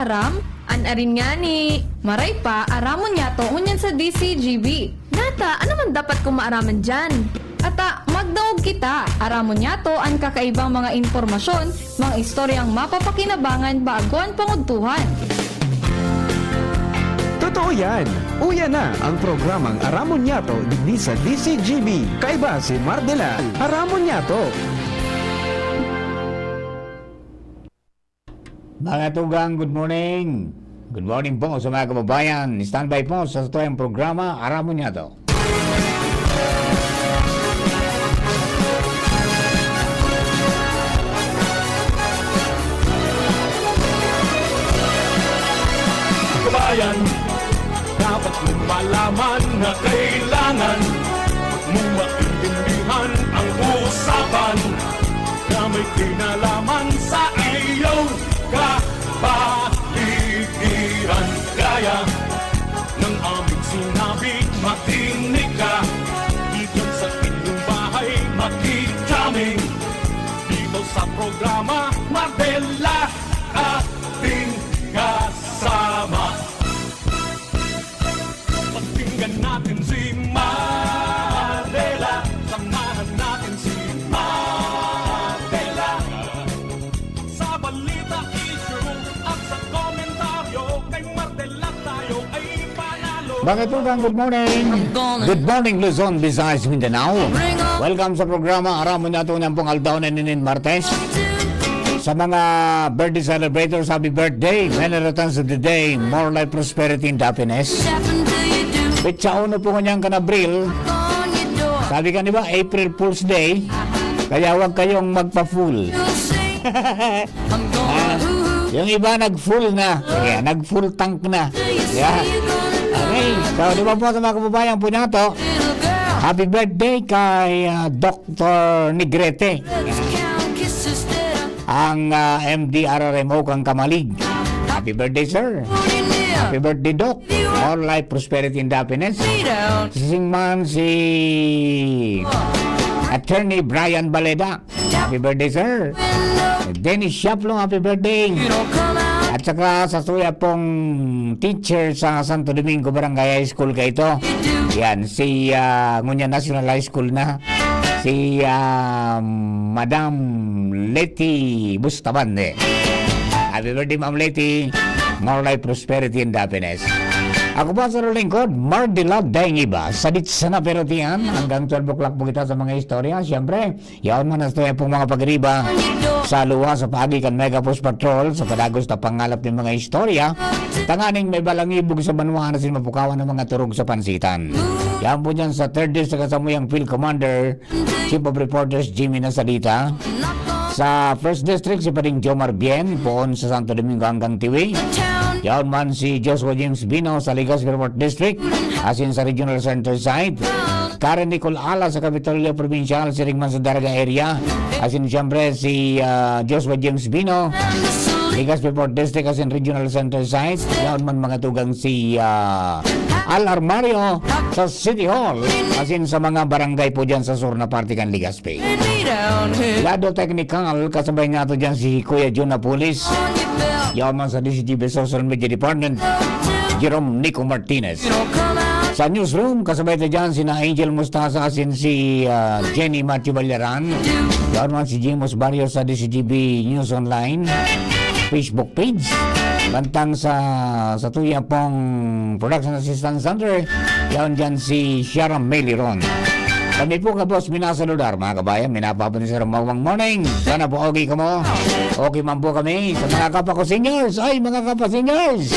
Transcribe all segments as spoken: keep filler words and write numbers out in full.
Aram? An arin ngani. Maray pa, aramon niyato ngunyan sa D C G B. Ngata, ano man dapat kong maaraman diyan? Ata, magdaog kita. Aramon niyato an kakaibang mga impormasyon, mga istoryang mapapakinabangan bago an pangudtuhan. Totoo yan! Uya na ang programang Aramon Niyato digdi sa D C G B. Kaiba si Mardela. Aramon Niyato! Mga tugang, good morning. Good morning po sa mga kababayan. Standby po sa satuyang programa, Aramon Niyato. Kabayan, dapat mo malaman na kailangan mo maintindihan ang usapan na may kinalaman sa iyong kapaligiran. Gaya ng aming sinabi, makinig ka. Diyan sa inyong bahay, makikaming. Dito sa programa, Mardela, ating kasama. Pakinggan natin si Mardela. Samahan natin si Mardela. Sa balita, issue at sa komentaryo, kay Mardela tayo ay panalo. Mga tugang, good morning. Good morning, Luzon, Visayas, Mindanao. Welcome sa programa Aramon Niyato niyang pong aldaw na ninin Martes. Sa mga birthday celebrators, happy birthday. Many returns of the day. More life, prosperity, and happiness. Petsa uno po ngunyan kan Abril. Sabi ka, di ba, April Fool's Day. Kaya huwag kayong magpa-fool. Ah, yung iba nag-full na. Kaya nag-full tank na. Yeah. Okay. So, di ba po sa mga kababayan po niyato, happy birthday kay ah, Doctor Negrete. Ang ah, M D R R M O kang Kamalig. Happy birthday, sir. Happy birthday, Doc. More life, prosperity, and happiness. Sising man si Attorney Brian Baleda. Happy birthday, sir. Dennis Siaplong, happy birthday. At saka sa suya pong teacher sa Santo Domingo Barangay High School kaito. Yan, si ah, Ngunya National High School na. Si ah, Madam Leti Bustamante. Happy birthday, Ma'am Leti. More life, prosperity, and happiness. Ako po sa lingkod, Mardila Daingiba. Sadit sana pero tiyan, hanggang twelve o'clock po kita sa mga istorya. Siyempre, yaon man ang istorya pong mga pagriba sa luwa sa paagi kan Mega Post Patrol sa padagos na pangalap ng mga istorya. Tanganing may balang ibog sa banwa na sin mapukawan ng mga turog sa pansitan. Yan po dyan sa third District kasamuyang Field Commander, Chief of Reporters Jimmy Nasalita. Sa First District, si Pading Jomar Bien, poon sa Santo Domingo hanggang Tiwi. Yaon man si Joshua James Bino sa Legazpi Fourth District, asin sa Regional Center side. Karen Nicole Ala sa Kapitolyo Probinsyal, siring man sa Daraga area. Asin siyempre si ah, Joshua James Bino, Legazpi Fourth District, asin Regional Center side. Yaon man mga tugang si ah, Al Armario sa City Hall, asin sa mga barangay po dyan sa sur na parte kan Legazpi. Lado technical, kasabay niyato dyan si Kuya Jun Apulis. Yaman sa D C G B Social Media Department, Jerome Nico Martinez. Sa newsroom, kasabay ta dyan sina Angel Mostaza asin si ah, Jenny Matthew Ballaran. Yaman si Jimos Barrios sa D C G B News Online Facebook page. Bantang sa, sa tuya pong Production Assistant Center, yaon dyan si Sharon Meliron. Kami po gabos minasaludar, mga kabayan, minapapon sa mawang morning. Sana po okay kamo. Okay man po kami. Sa mga kapa ko seniors, ay, mga kapa seniors.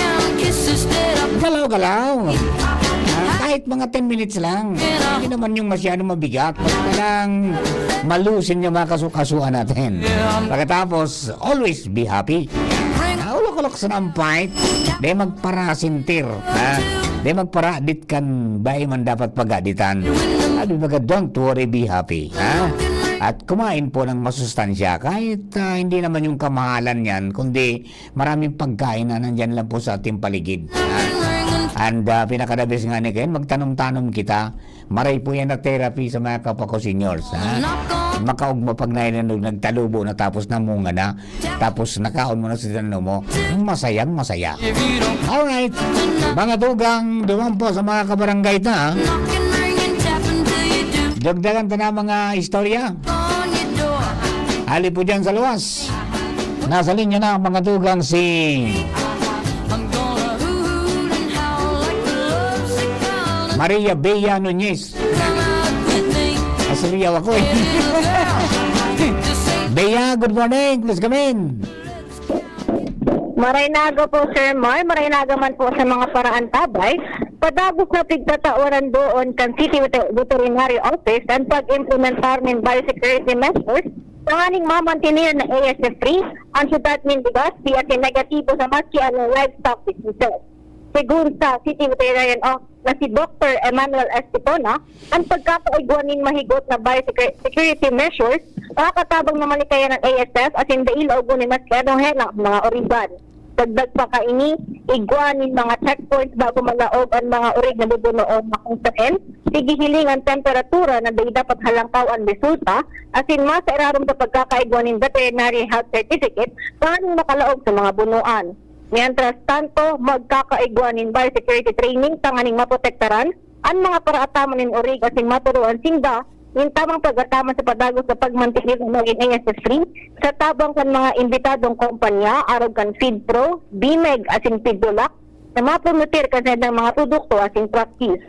Galaw-galaw. Ah, kahit mga ten minutes lang. Hindi naman yung masyado mabigat. Basta lang malusin yung mga kasukasuan natin. Pagkatapos, always be happy. Ah, ulok-ulok sa nampait. Di magparasintir. Ha? Di magparadit kan bai man dapat pagaditan. Sabi baga, don't worry, be happy. Ha? At kumain po ng masustansya. Kahit ah, hindi naman yung kamahalan yan, kundi maraming pagkain na nandyan lang po sa ating paligid. Ha? And, ah, pinaka-the best nga ni Ken, magtanom-tanom kita. Maray po yan na therapy sa mga kapwa ko seniors, ha? Makaugma pag nailanog, nagtalubo na, tapos namunga na. Tapos nakaon mo na sa tanom mo. Masayang masaya. Alright. Mga tugang, duman po sa mga kabarangay ta, ha? Dagdagan ta na mga istorya. Hali po dyan sa luwas. Nasa linya na, mga tugang, si Maria Bea Nunez. Nasa Riau ako eh. Bea, good morning. Please come in. Maray na aga po, Sir Mar. Maray na aga man po sa mga paraantabay. Padagos na pigtatawaran doon kan City Veter- Veterinary Office ang pag-implementar nin biosecurity measures tanganing mamantener na A S F free ang syudad nin Legazpi asin negatibo sa maski anong livestock diseases. Segun sa City Veterinarian Office na si Doktor Emmanuel Estipona, ang pagkakaigwa nin mahigot na biosecurity measures makakatabang na malikayan an A S F asin dai laogon nin maski anong helang an mga origan. Dagdag pa kaini, igwa nin mga checkpoints bago malaog an mga orig na bubunoon na kung saen sige hiling an temperatura na dai dapat halangkaw an resulta asin masairarom sa pagkakaigwa nin veterinary health certificate tanganing makalaog sa mga bunoan. Mientras tanto, magkakaigwa nin biosecurity training tanganing maprotektaran an mga paraataman nin orig asin maturuan sinda nin tamang pag-ataman sa padagos sa pagmantener na magin A S F free sa tabang kan mga imbitadong kompanya arog kan FeedPro, BMEG asin FeedProlac na mapromoter kan saindang mga produkto asin practice.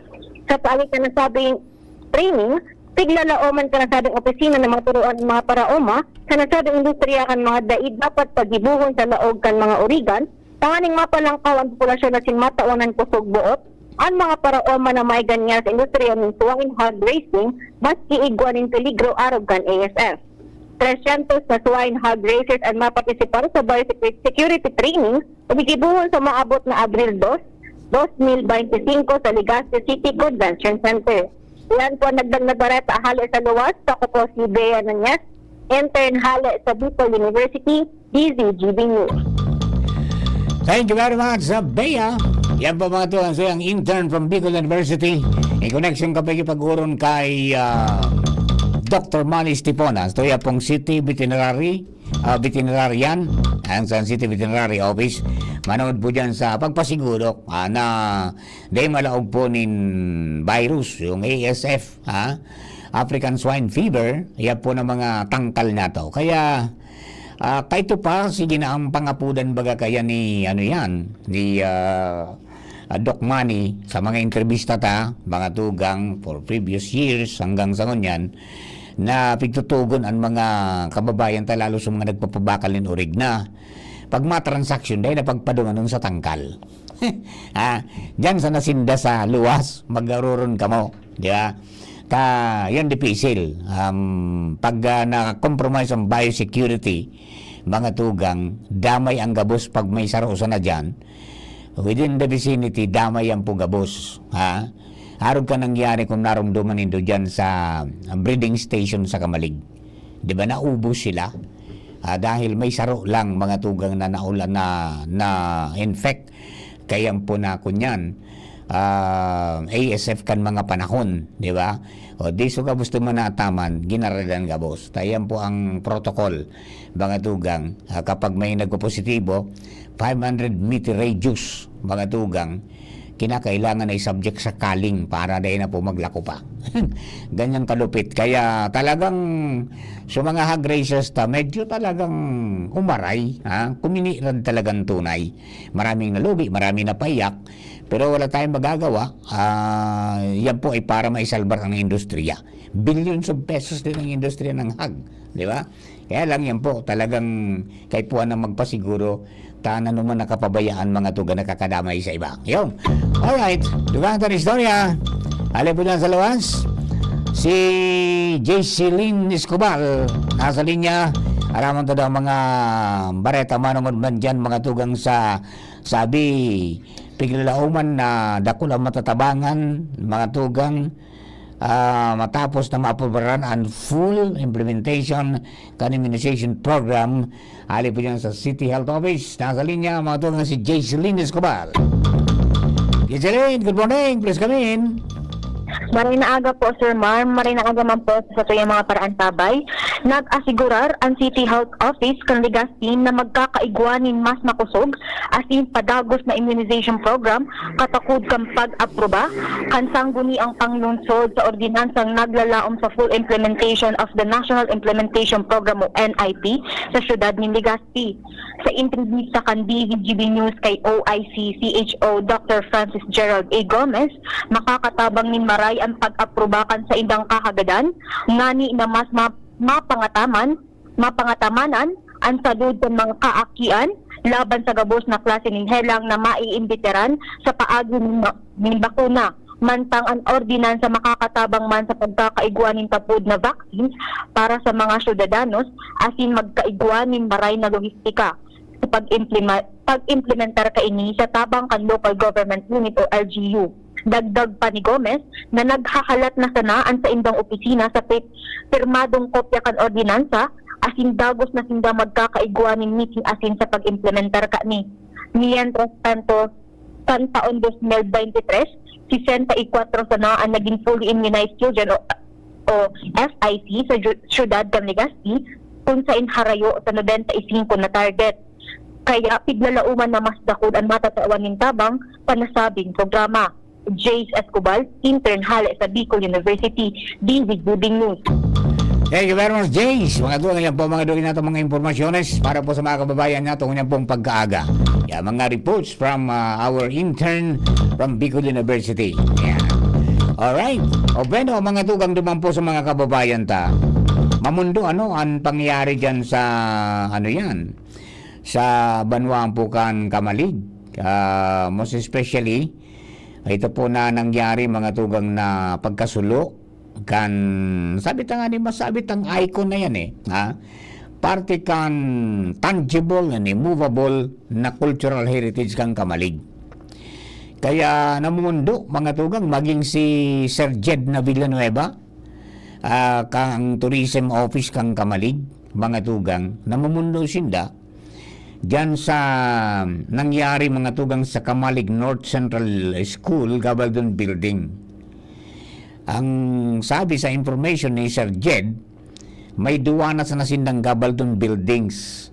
Sa paagi kan nasabing training, piglalaoman kan nasabing opisina na maturuan an mga paraoma sa nasabing industriya kan mga dai dapat paggibohon sa laog kan mga origan tanganing mapalangkaw an populasyon asin matawan an kusog boot an mga paraoma na maigwa niya sa industriya nin swine hog raising maski igwa nin peligro arog kan A S F. Trescientos na swine hog raisers an mapartisipar sa biosecurity training na gigibohon sa maabot na Abril dos, dos mil bente singko sa Legazpi City Convention Center. Iyan po ang nagdag na bareta hale sa luwas. Ako po si Bea Nunez, intern hale sa Bicol University, D Z G B News. Thank you very much, uh, Bea. Yan po mga tuwan, so yung intern from Bicol University. In connection kapag ipag-uron kay uh, Doctor Manny Stipona. So yan pong city veterinary, uh, veterinarian, ang San City Veterinary Office. Manood po dyan sa pagpasiguro uh, na di malaog po nin virus, yung A S F, ha? African Swine Fever, yan po na mga tangkal na to. Kaya, Ah, kaito pa, sige na ang pangapudan baga kaya ni, ano yan, ni ah, ah, Doc Manny sa mga entrevista ta, mga tugang for previous years hanggang sa ngunyan, na pigtutugon ang mga kababayan ta, lalo sa mga nagpapabakal nin orig na. Pag matransaksyon, dahil na pagpadumanon sa tangkal. Ah, diyan sa nasinda sa luwas, magaroron kamo, di ba? Ka, yan dipisil. Um, pag ah, na-compromise ang biosecurity, mga tugang, damay ang gabos pag may saro sana dyan. Within the vicinity, damay yan po gabos. Ha? Arog ka nangyari kung narumduman nindo dyan sa breeding station sa Kamalig. Di ba, naubos sila? Ah, dahil may saro lang mga tugang na naula na, na infect. Kaya po na kunyan, ah, A S F kan mga panahon, di ba? O di so gusto man nataman, ginaradan gabos. Tayan po ang protocol, mga tugang. Ah, kapag may nagpo-positibo, five hundred meter radius, mga tugang, kinakailangan ay subject sa culling para dahil na po maglako pa. Ganyan kalupit. Kaya talagang sa mga hog raisers ta, medyo talagang umaray, ha? Kuminirad talagang tunay. Maraming nalugi, maraming napayak, pero wala tayong magagawa. Ah, yan po ay para maisalbar ang industriya. Billions of pesos din ang industriya ng hog, di ba? Kaya lang yan po, talagang kaipuhan na magpasiguro ta na naman nakapabayaan mga tugang nakakadamay sa iba. Yun. Alright, dugang ta istorya. Hali po dyan sa luwas, si Jacqueline Escobar nasa linya. Aramon ta daw mga bareta manungod man dyan, mga tugang sa sabi, piglalauman na dakul ang matatabangan, mga tugang, ah, matapos na maaprobaran ang full implementation kan immunization program. Hali po dyan sa City Health Office. Nasa linya, mga tugang, si Jacqueline Escobar. Yes, Jeline, good morning. Please come in. Maray na aga po, Sir Mar. Maray na aga man po sa tuyang mga paraantabay. Nag-asigurar ang City Health Office kan Legazpi na magkakaigwa nin mas makosog asin padagos na immunization program katakod kan pag-aproba kan sangguniang panglungsod sa ordinansang naglalaom sa full implementation of the National Implementation Program o N I P sa siyudad nin Legazpi. Sa entrebista kan D Z G B News kay O I C C H O Doctor Francis Gerald A Gomez, makakatabang nin maray an pag-aproba kan saindang kahagadan ngani na mas ma- mapangataman, mapangatamanan an salud kan mga kaakian laban sa gabos na klase nin helang na maiimbitaran sa paagi nin, ma- nin bakuna. Mantang an ordinansa makakatabang man sa pagkakaigwa nin tapod na vaccines para sa mga syudadanos asin magkaigwa nin maray na lohistika sa pag-implema- pag-implementar kaini sa tabang kan local government unit o L G U. Dagdag pa ni Gomez na naghahalat na sana an saindang opisina sa pi- pirmadong kopya kan ordinansa asin dagos na sinda magkakaigwa nin meeting asin sa pag-implementar kani. Mientras tanto, kan taon dos mil bente tres, sesenta y kwatro sana an nagin fully immunized children o, o F I C sa ju- siyudad kan Legazpi, kun sain harayo sa nobenta y singko na target. Kaya piglalauman na mas dakul an matatawan nin tabang panasabing programa. Jace Escobar, intern hale sa Bicol University, D Z G B News. Thank you very much, Jace. Mga duwa, yan po mga duwa natin mga impormasyones para po sa mga kababayan natin ngayon pong pagkaaga. Yan, mga reports from uh, our intern from Bicol University. Yan. Alright. O bueno, mga tugang duman po sa mga kababayan ta. Mamundo, ano ang pangyayari dyan sa, ano yan, sa banwaan po kan Camalig? Ah, most especially, ito po na nangyari, mga tugang, na pagkasulo kan, sabi ta nga ni, masabi tang icon na yan eh, ha? Parte kan tangible and immovable na cultural heritage kan Camalig. Kaya namumundo, mga tugang, maging si Sir Jed na Villanueva, ah, kang Tourism Office kan Camalig, mga tugang, namumundo sinda diyan sa nangyari, mga tugang, sa Camalig North Central School, Gabaldon Building. Ang sabi sa information ni Sir Jed, may duwa na sana sindang Gabaldon Buildings.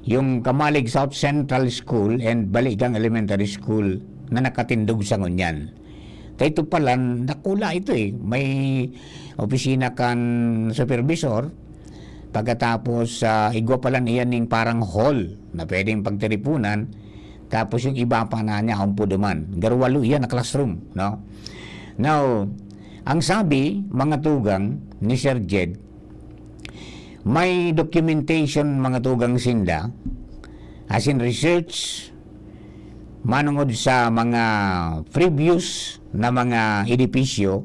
Yung Camalig South Central School and Baligang Elementary School na nakatindog sa ngunyan. Kaya ito pala, dakula ito eh. May opisina kan supervisor. Pagkatapos, ah, igwa pala niya ning parang hall na pwedeng pagtiripunan. Tapos yung iba pa na niya, ampod duman. Garwalo iyan na classroom, no? Now, ang sabi, mga tugang ni Sir Jed, may documentation, mga tugang, sinda, as in research, manungod sa mga previous na mga edipisyo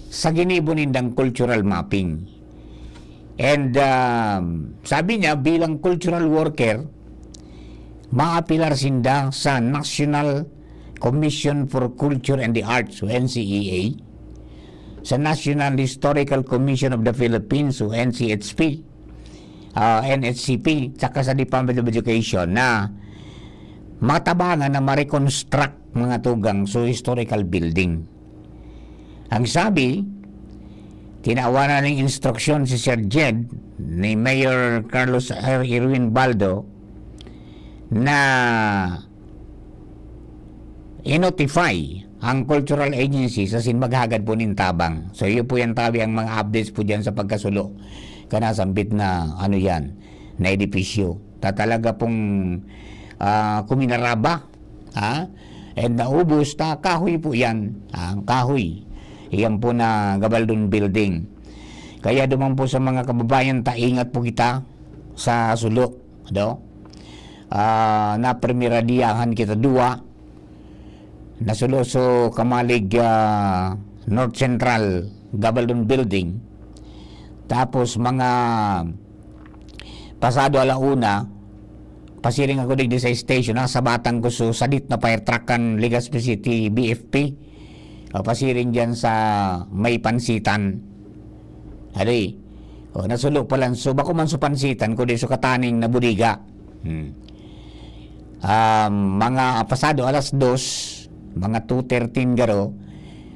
sa ginibo nindang cultural mapping. And um, sabi niya, bilang cultural worker, maapilar sinda sa National Commission for Culture and the Arts o N C E A, sa National Historical Commission of the Philippines o N C H P, ah, N H C P, tsaka sa Department of Education na matabangan na ma-reconstruct, mga tugang, so historical building. Ang sabi, tinawanan ng instruksyon si Sir Jed ni Mayor Carlos R. Irwin Baldo na i-notify ang cultural agency sa sin maghagad po nin tabang. So, iyo po yan tabi ang mga updates po dyan sa pagkasulo. Kanasambit na ano yan, na edipisyo. Ta talaga pong ah, kuminaraba. Ha? And naubos ta, kahoy po yan. Ah, kahoy. Iyan po na Gabaldon Building. Kaya duman po sa mga kababayan ta, ingat po kita sa sulo. No? Ah, na primera diyahan kita duwa. Nasulo so Kamalig ah, North Central Gabaldon Building. Tapos mga pasado alauna, pasiring ako digdi sa station, ha, sa batang ko so sadit na fire truck kan Legazpi City B F P. O, pasiring dyan sa may pansitan. Adi, o, nasulo pa lang. So, bako man sa pansitan, kundi sa kataning na bodega. Hmm. Um, mga pasado alas dos, mga two thirteen garo,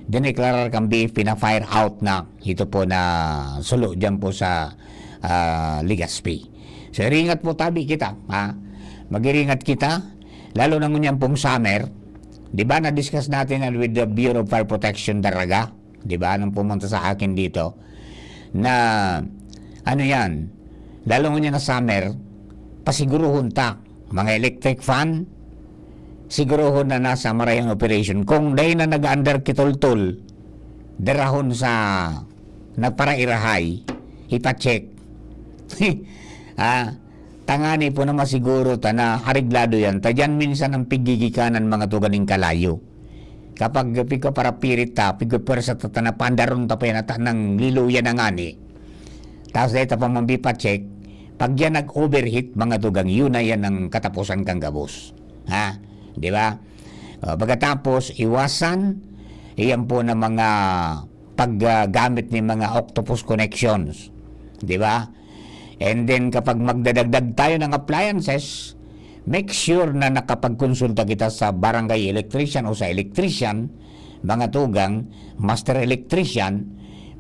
dineklarar kan B F P na fire out na ito po na sulo diyan po sa, ah, Legazpi. So, iringat po tabi kita, ha? Mag-iringat kita, lalo na ngunyan pong summer. Di ba, na-discuss natin yan with the Bureau of Fire Protection, Daraga? Di ba, nung pumunta sa akin dito, na, ano yan, lalo ngunyan na summer, pasiguruhon ta, mga electric fan, siguruhon na nasa maray an operation. Kung dai na nag-under kitultol, darahon sa nagparairahay, ipa-check. Ah, tangani po na masiguro ta na areglado yan. Ta diyan minsan ang pigigikanan, mga tugang, nin kalayo. Kapag pigkaparapirit ta, pigkapwersa ta, ta na pandaron ta pa yan, ata nang liluya na ngani. Tapos dahil ta pa mambipa-check, pag yan nag-overheat, mga tugang, yun na yan ang katapusan kang gabos. Ha? Di ba? O, pagkatapos, iwasan, iyan po na mga paggamit ni mga octopus connections. Di ba? And then, kapag magdadagdag tayo ng appliances, make sure na nakapagkonsulta kita sa barangay electrician o sa electrician, mga tugang, master electrician,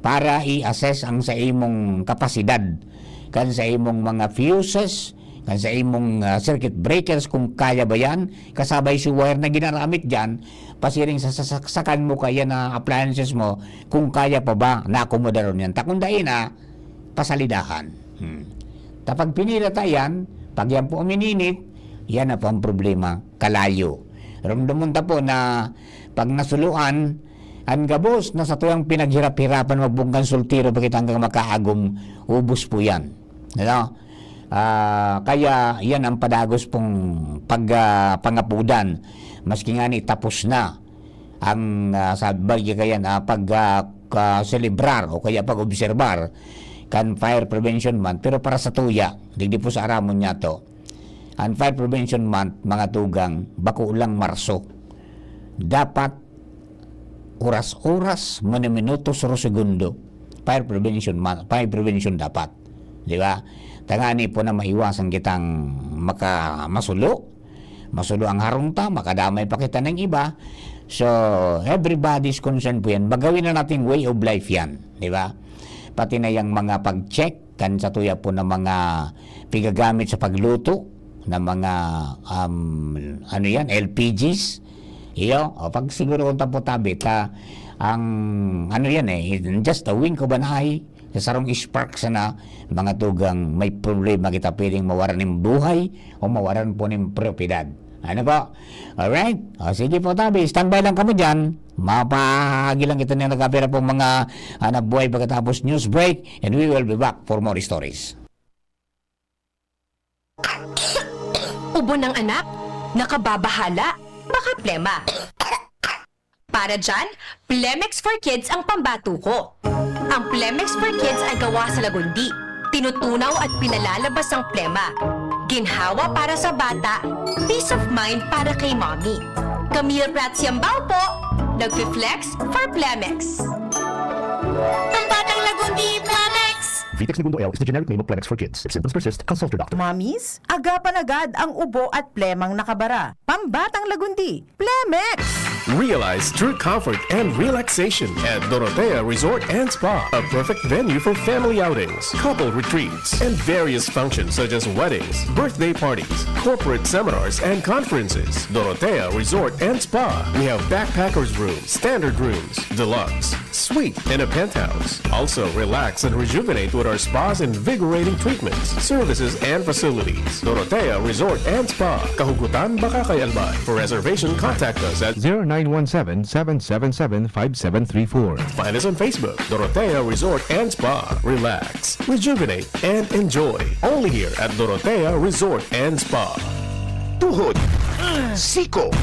para i-assess ang sa imong kapasidad, kan sa imong mga fuses, kan sa imong, ah, circuit breakers, kung kaya ba yan, kasabay si wire na ginaramit dyan, pasiring sa sasaksakan mo kaya na appliances mo, kung kaya pa ba na akomodaron yan. Ta kung dai na, pasalidahan. Hmm. Ta pag pinira ta yan, pag yan po umininit, yan na po ang problema, kalayo. Ramdamon ta po na pag nasuluan, ang gabos na sa tuyang pinaghirap-hirapan magbungkan soltero pa kita hanggang makaagom, ubos po yan. Ano? Ah, kaya yan ang padagos pong pag, ah, pangapudan. Maski nga ni tapos na ang, ah, sa bagay kaya na pag, ah, ka-, selebrar o kaya pag-obserbar kan Fire Prevention Month, pero para sa tuya, digdi po sa aramon niya to. Ang Fire Prevention Month, mga tugang, bako lang Marso. Dapat oras-oras, minuminuto, suro segundo. Fire Prevention Month, fire prevention dapat. Di ba? Tangani po na maiwasan kitang maka-, masulo, masulo ang harong ta, makadamay pa kita ng iba. So, everybody's concern po yan. Magawin na nating way of life yan, di ba? Pati na yung mga pag-check kan sa tuya po na mga pigagamit sa pagluto, na mga, um, ano yan, L P Gs. Iyo, o pag siguro kung tapo tabi ta, ang, ano yan eh, just a wink of an eye, sa sarong spark sana, mga tugang may problema kita, pwedeng mawaran ng buhay o mawaran po ng propiedad. Ano po? Alright? O, sige po, tabi. Standby lang kamo dyan. Mapahagi lang kita na nagkapira pong mga, ah, nabuhay pagkatapos news break, and we will be back for more stories. Ubo ng anak? Nakababahala? Baka plema? Para dyan, Plemex for Kids ang pambato ko. Ang Plemex for Kids ay gawa sa lagundi. Tinutunaw at pinalalabas ang plema. Ginhawa para sa bata, peace of mind para kay mommy. Camille Prats Yambao po, nagfi-flex for Plemex. Ang batang lagundi, Plemex! Vitex Negundo L is the generic name of Plemex for kids. If symptoms persist, consult your doctor. Mommies, agapan agad ang ubo at plemang nakabara. Pambatang lagundi, Plemex! Realize true comfort and relaxation at Dorotea Resort and Spa, a perfect venue for family outings, couple retreats, and various functions such as weddings, birthday parties, corporate seminars, and conferences. Dorotea Resort and Spa. We have backpackers room, standard rooms, deluxe, suite, and a penthouse. Also, relax and rejuvenate with our spa's invigorating treatments, services, and facilities. Dorotea Resort and Spa, Kahugutan, Bacacay, Albay. For reservation, contact us at zero nine one seven, seven seven seven, five seven three four. Find us on Facebook, Dorotea Resort and Spa. Relax, rejuvenate, and enjoy. Only here at Dorotea Resort and Spa. Tuhod, siko,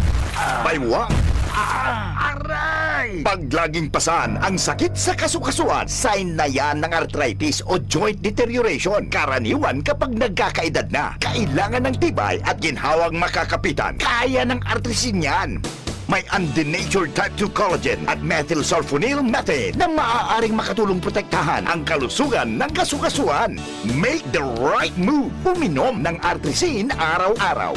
baywang, aray! Pag laging pasan ang sakit sa kasukasuan, sign na yan ng arthritis o joint deterioration. Karaniwan kapag nagkakaedad na, kailangan ng tibay at ginhawang makakapitan. Kaya ng Artrisin yan. May undenatured type two collagen at methylsulfonyl methane na maaaring makatulong protektahan ang kalusugan ng kasukasuan. Make the right move. Uminom ng Artrisin araw-araw.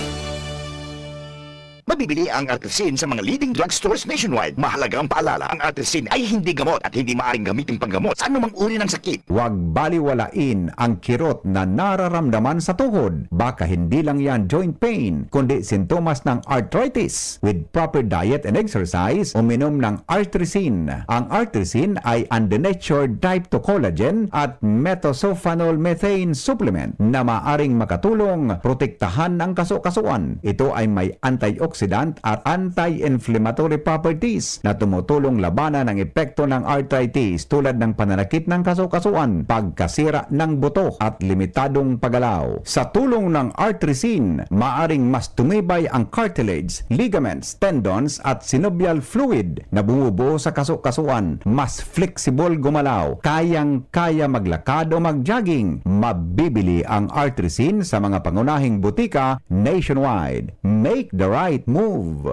Bibili ang Artrisin sa mga leading drugstores nationwide. Mahalagang paalala, ang Artrisin ay hindi gamot at hindi maaaring gamitin panggamot sa anumang uri ng sakit. Huwag baliwalain ang kirot na nararamdaman sa tuhod. Baka hindi lang yan joint pain, kundi sintomas ng arthritis. With proper diet and exercise, uminom ng Artrisin. Ang Artrisin ay undenatured type two collagen at methylsulfonyl methane supplement na maaring makatulong protektahan ang kaso-kasuan. Ito ay may antioxidant at anti-inflammatory properties na tumutulong labanan ang epekto ng arthritis, tulad ng pananakit ng kaso-kasuan, pagkasira ng buto, at limitadong paggalaw. Sa tulong ng Artrisin, maaring mas tumibay ang cartilage, ligaments, tendons, at synovial fluid na bumubuo sa kaso-kasuan. Mas flexible gumalaw, kayang-kaya maglakad o mag-jogging. Mabibili ang Artrisin sa mga pangunahing butika nationwide. Make the right move.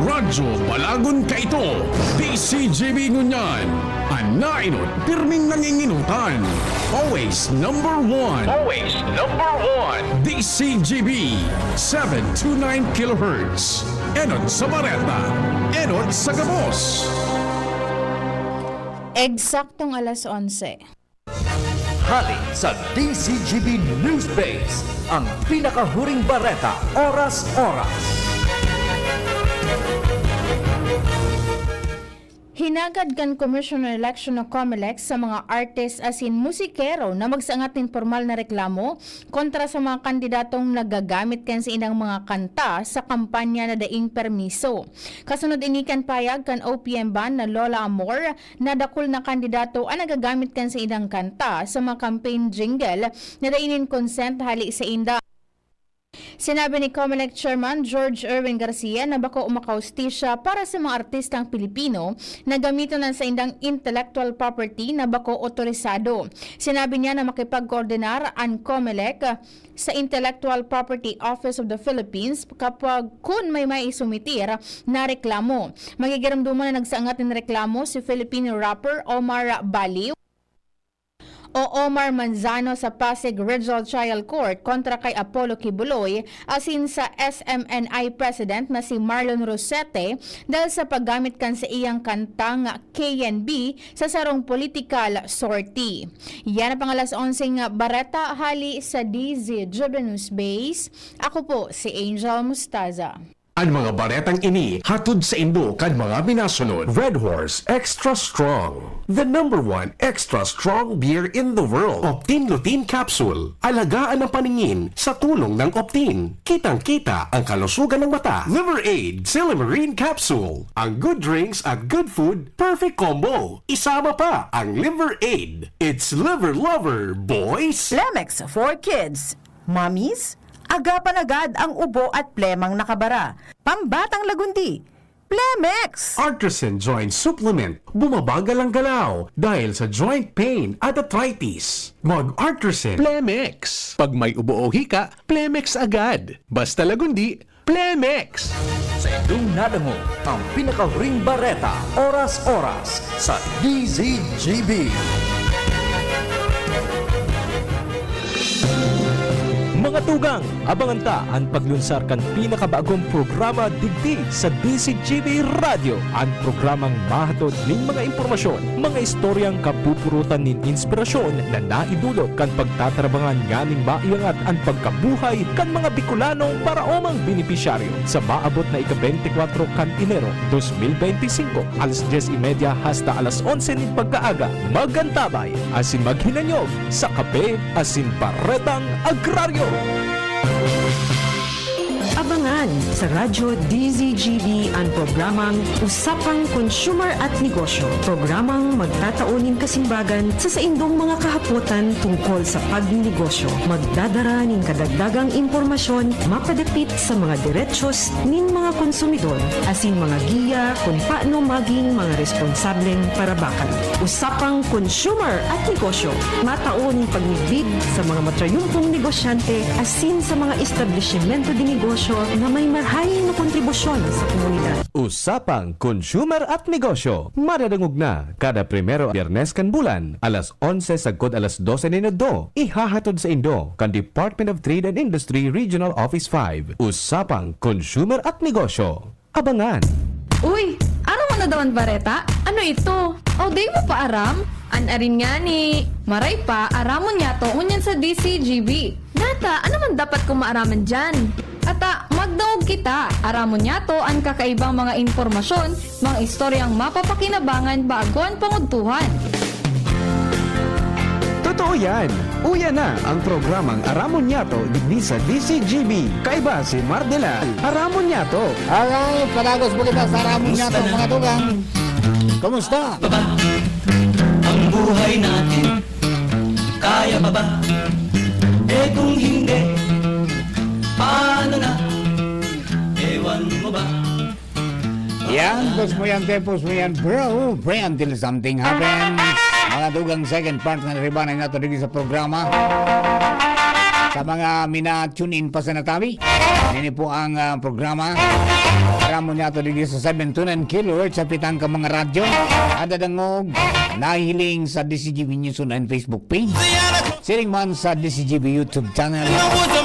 Radyo Balagon kaito, D C G B ngunyan. An naenot, pirming nanginginutan. Always number one. Always number one. D C G B, seven two nine kilohertz. Enot sa bareta, enot sa gabos. Eksaktong alas onse. Hali sa D C G B News Base, ang pinakahuring bareta, oras-oras. Hinagad kan Commission on Election o COMELEC sa mga artist asin musikero na magsangat nin pormal na reklamo kontra sa mga kandidatong nagagamit kan saindang mga kanta sa kampanya na daing permiso. Kasunod ini kan pahayag kan O P M band na Lola Amor, na dakul na kandidato an nagagamit kan saindang kanta sa mga campaign jingle na dai nin consent hali sainda. Sinabi ni COMELEC Chairman George Erwin Garcia na bako makahustisya para sa mga artistang Pilipino na gamiton an saindang intellectual property na bako otorisado. Sinabi niya na makipagkoordinar an COMELEC sa Intellectual Property Office of the Philippines kapag kun may maisumitir na reklamo. Magigiromdoman na nagsangat nin reklamo si Filipino rapper Omar Baliw o Omar Manzano sa Pasig Regional Trial Court kontra kay Apollo Quiboloy asin sa S M N I President na si Marlon Rosete dahil sa paggamit kan saiyang kantang K N B sa sarong political sortie. Yan ang pang alas onseng bareta hali sa D Z G B News Base. Ako po si Angel Mustaza. An mga baretang ini hatod saindo kan mga minasunod: Red Horse Extra Strong, the number one extra strong beer in the world. Optin Lutein Capsule, alagaan ang paningin sa tulong ng Optin. Kitang-kita ang kalusugan ng mata. Liver Aid Silymarin Capsule, ang good drinks at good food, perfect combo. Isama pa ang Liver Aid. It's Liver Lover, boys! Plemex for kids. Mommies, agapan agad ang ubo at plemang nakabara. Pambatang lagundi, Plemex! Artisan Joint Supplement, bumabagal ang galaw dahil sa joint pain at arthritis. Mag-Artisan Plemex. Pag may ubo o hika, Plemex agad. Basta lagundi, Plemex! Sa indong nadangog, ang pinakahuring bareta, oras-oras, sa D Z G B. Mga tugang, abangan ta an paglunsar kan pinakabagong programa digdi sa D Z G B Radyo, an programang mahatod nin mga impormasyon, mga istoryang kapupurutan nin inspirasyon na naidulot kan pagtatarabangan nganing maiangat an pagkabuhay kan mga Bicolanong paraomang benepisyaryo. Sa maabot na ika-beintikwatro kan Enero, dos mil beintisinko, alas dyes y media hasta alas onse nin pagkaaga, mag-antabay asin maghinanyog sa Kape asin Baretang Agraryo. Abangan sa Radyo D Z G B an programang Usapang Consumer at Negosyo, programang magtatao nin kasimbagan sa saindong mga kahapotan tungkol sa pagnenegosyo. Magdadara nin kadagdagang impormasyon mapadapit sa mga derechos nin mga konsumidor asin mga giya kun paano magin mga responsableng parabakan. Usapang Consumer at Negosyo, matao nin pagmidbid sa mga matrayumpong negosyante asin sa mga establisimento de negosyo na may marhay na kontribusyon sa komunidad. Usapang Consumer at Negosyo. Madadangog na kada primero Biyernes kan bulan, alas onse sagkod alas dose nin udto. Ihahatod sa indo kan Department of Trade and Industry Regional Office five. Usapang Consumer at Negosyo. Abangan! Uy! Aram mo na daw an bareta? Ano ito? O, di mo pa aram? An arin ngani, maray pa, aramon niyato ngunyan sa D C G B. Nata, ano man dapat kong maaraman diyan? Ata, magdangog kita. Aramon niyato an kakaibang mga impormasyon, mga istoryang mapapakinabangan bago an pangudtuhan. Totoo yan! Uya na ang programang Aramon Niyato digdi sa D C G B. Kaiba si Mar Delal. Aramon Niyato. Alright, padagos po kita sa Aramon Niyato, mga tugang. Kumusta? Baba ang buhay natin. Kaya pa ba? Eh kung hindi, paano na? Ewan mo ba? Yan, pos mo yan, te, pos mo yan, bro. Pre, until something happens. Mga tugang, second part na ribanay nato digdi sa programa. Sa mga mina-tune in pa sana tabi, nini po ang, ah, programa. Aramon niyato digdi sa seven two nine kilohertz sa pitang ka mga radyo. Ada dangog, nahihiling sa D C G B News Online Facebook page. Siring man sa D C G B YouTube channel.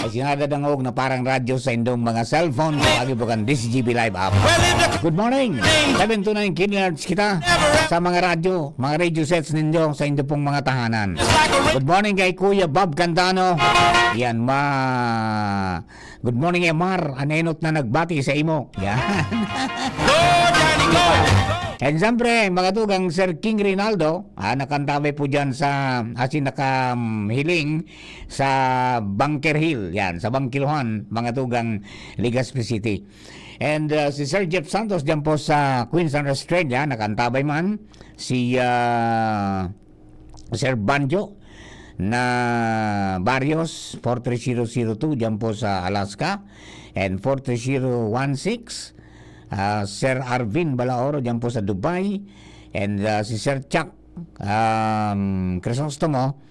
Ay sinada dangog na parang radyo sa indong mga cellphone. Lagi po kan D C G B Live app. Good morning. Seven two nine kilohertz kita sa mga radyo, mga radio sets ninyo sa indo pong mga tahanan. Good morning kay Kuya Bob Candano. Yan, ma-, good morning, Emar. Anenot na nagbati sa imo. Yan. And siyempre, mga tugang, Sir King Rinaldo, ah, nakantabay po dyan sa, asin nakahiling sa Bunker Hill, yan, sa Bangkiluhan, mga tugang, Legazpi City. And, ah, si Sir Jeff Santos dyan po sa Queensland, Australia, nakantabay man. Si, ah, Sir Banjo na Barrios, four three zero zero two, dyan po sa Alaska. And four three zero one six, ah, Sir Arvin Balaoro, dyan po sa Dubai. And, ah, si Sir Chuck, um, Crisostomo,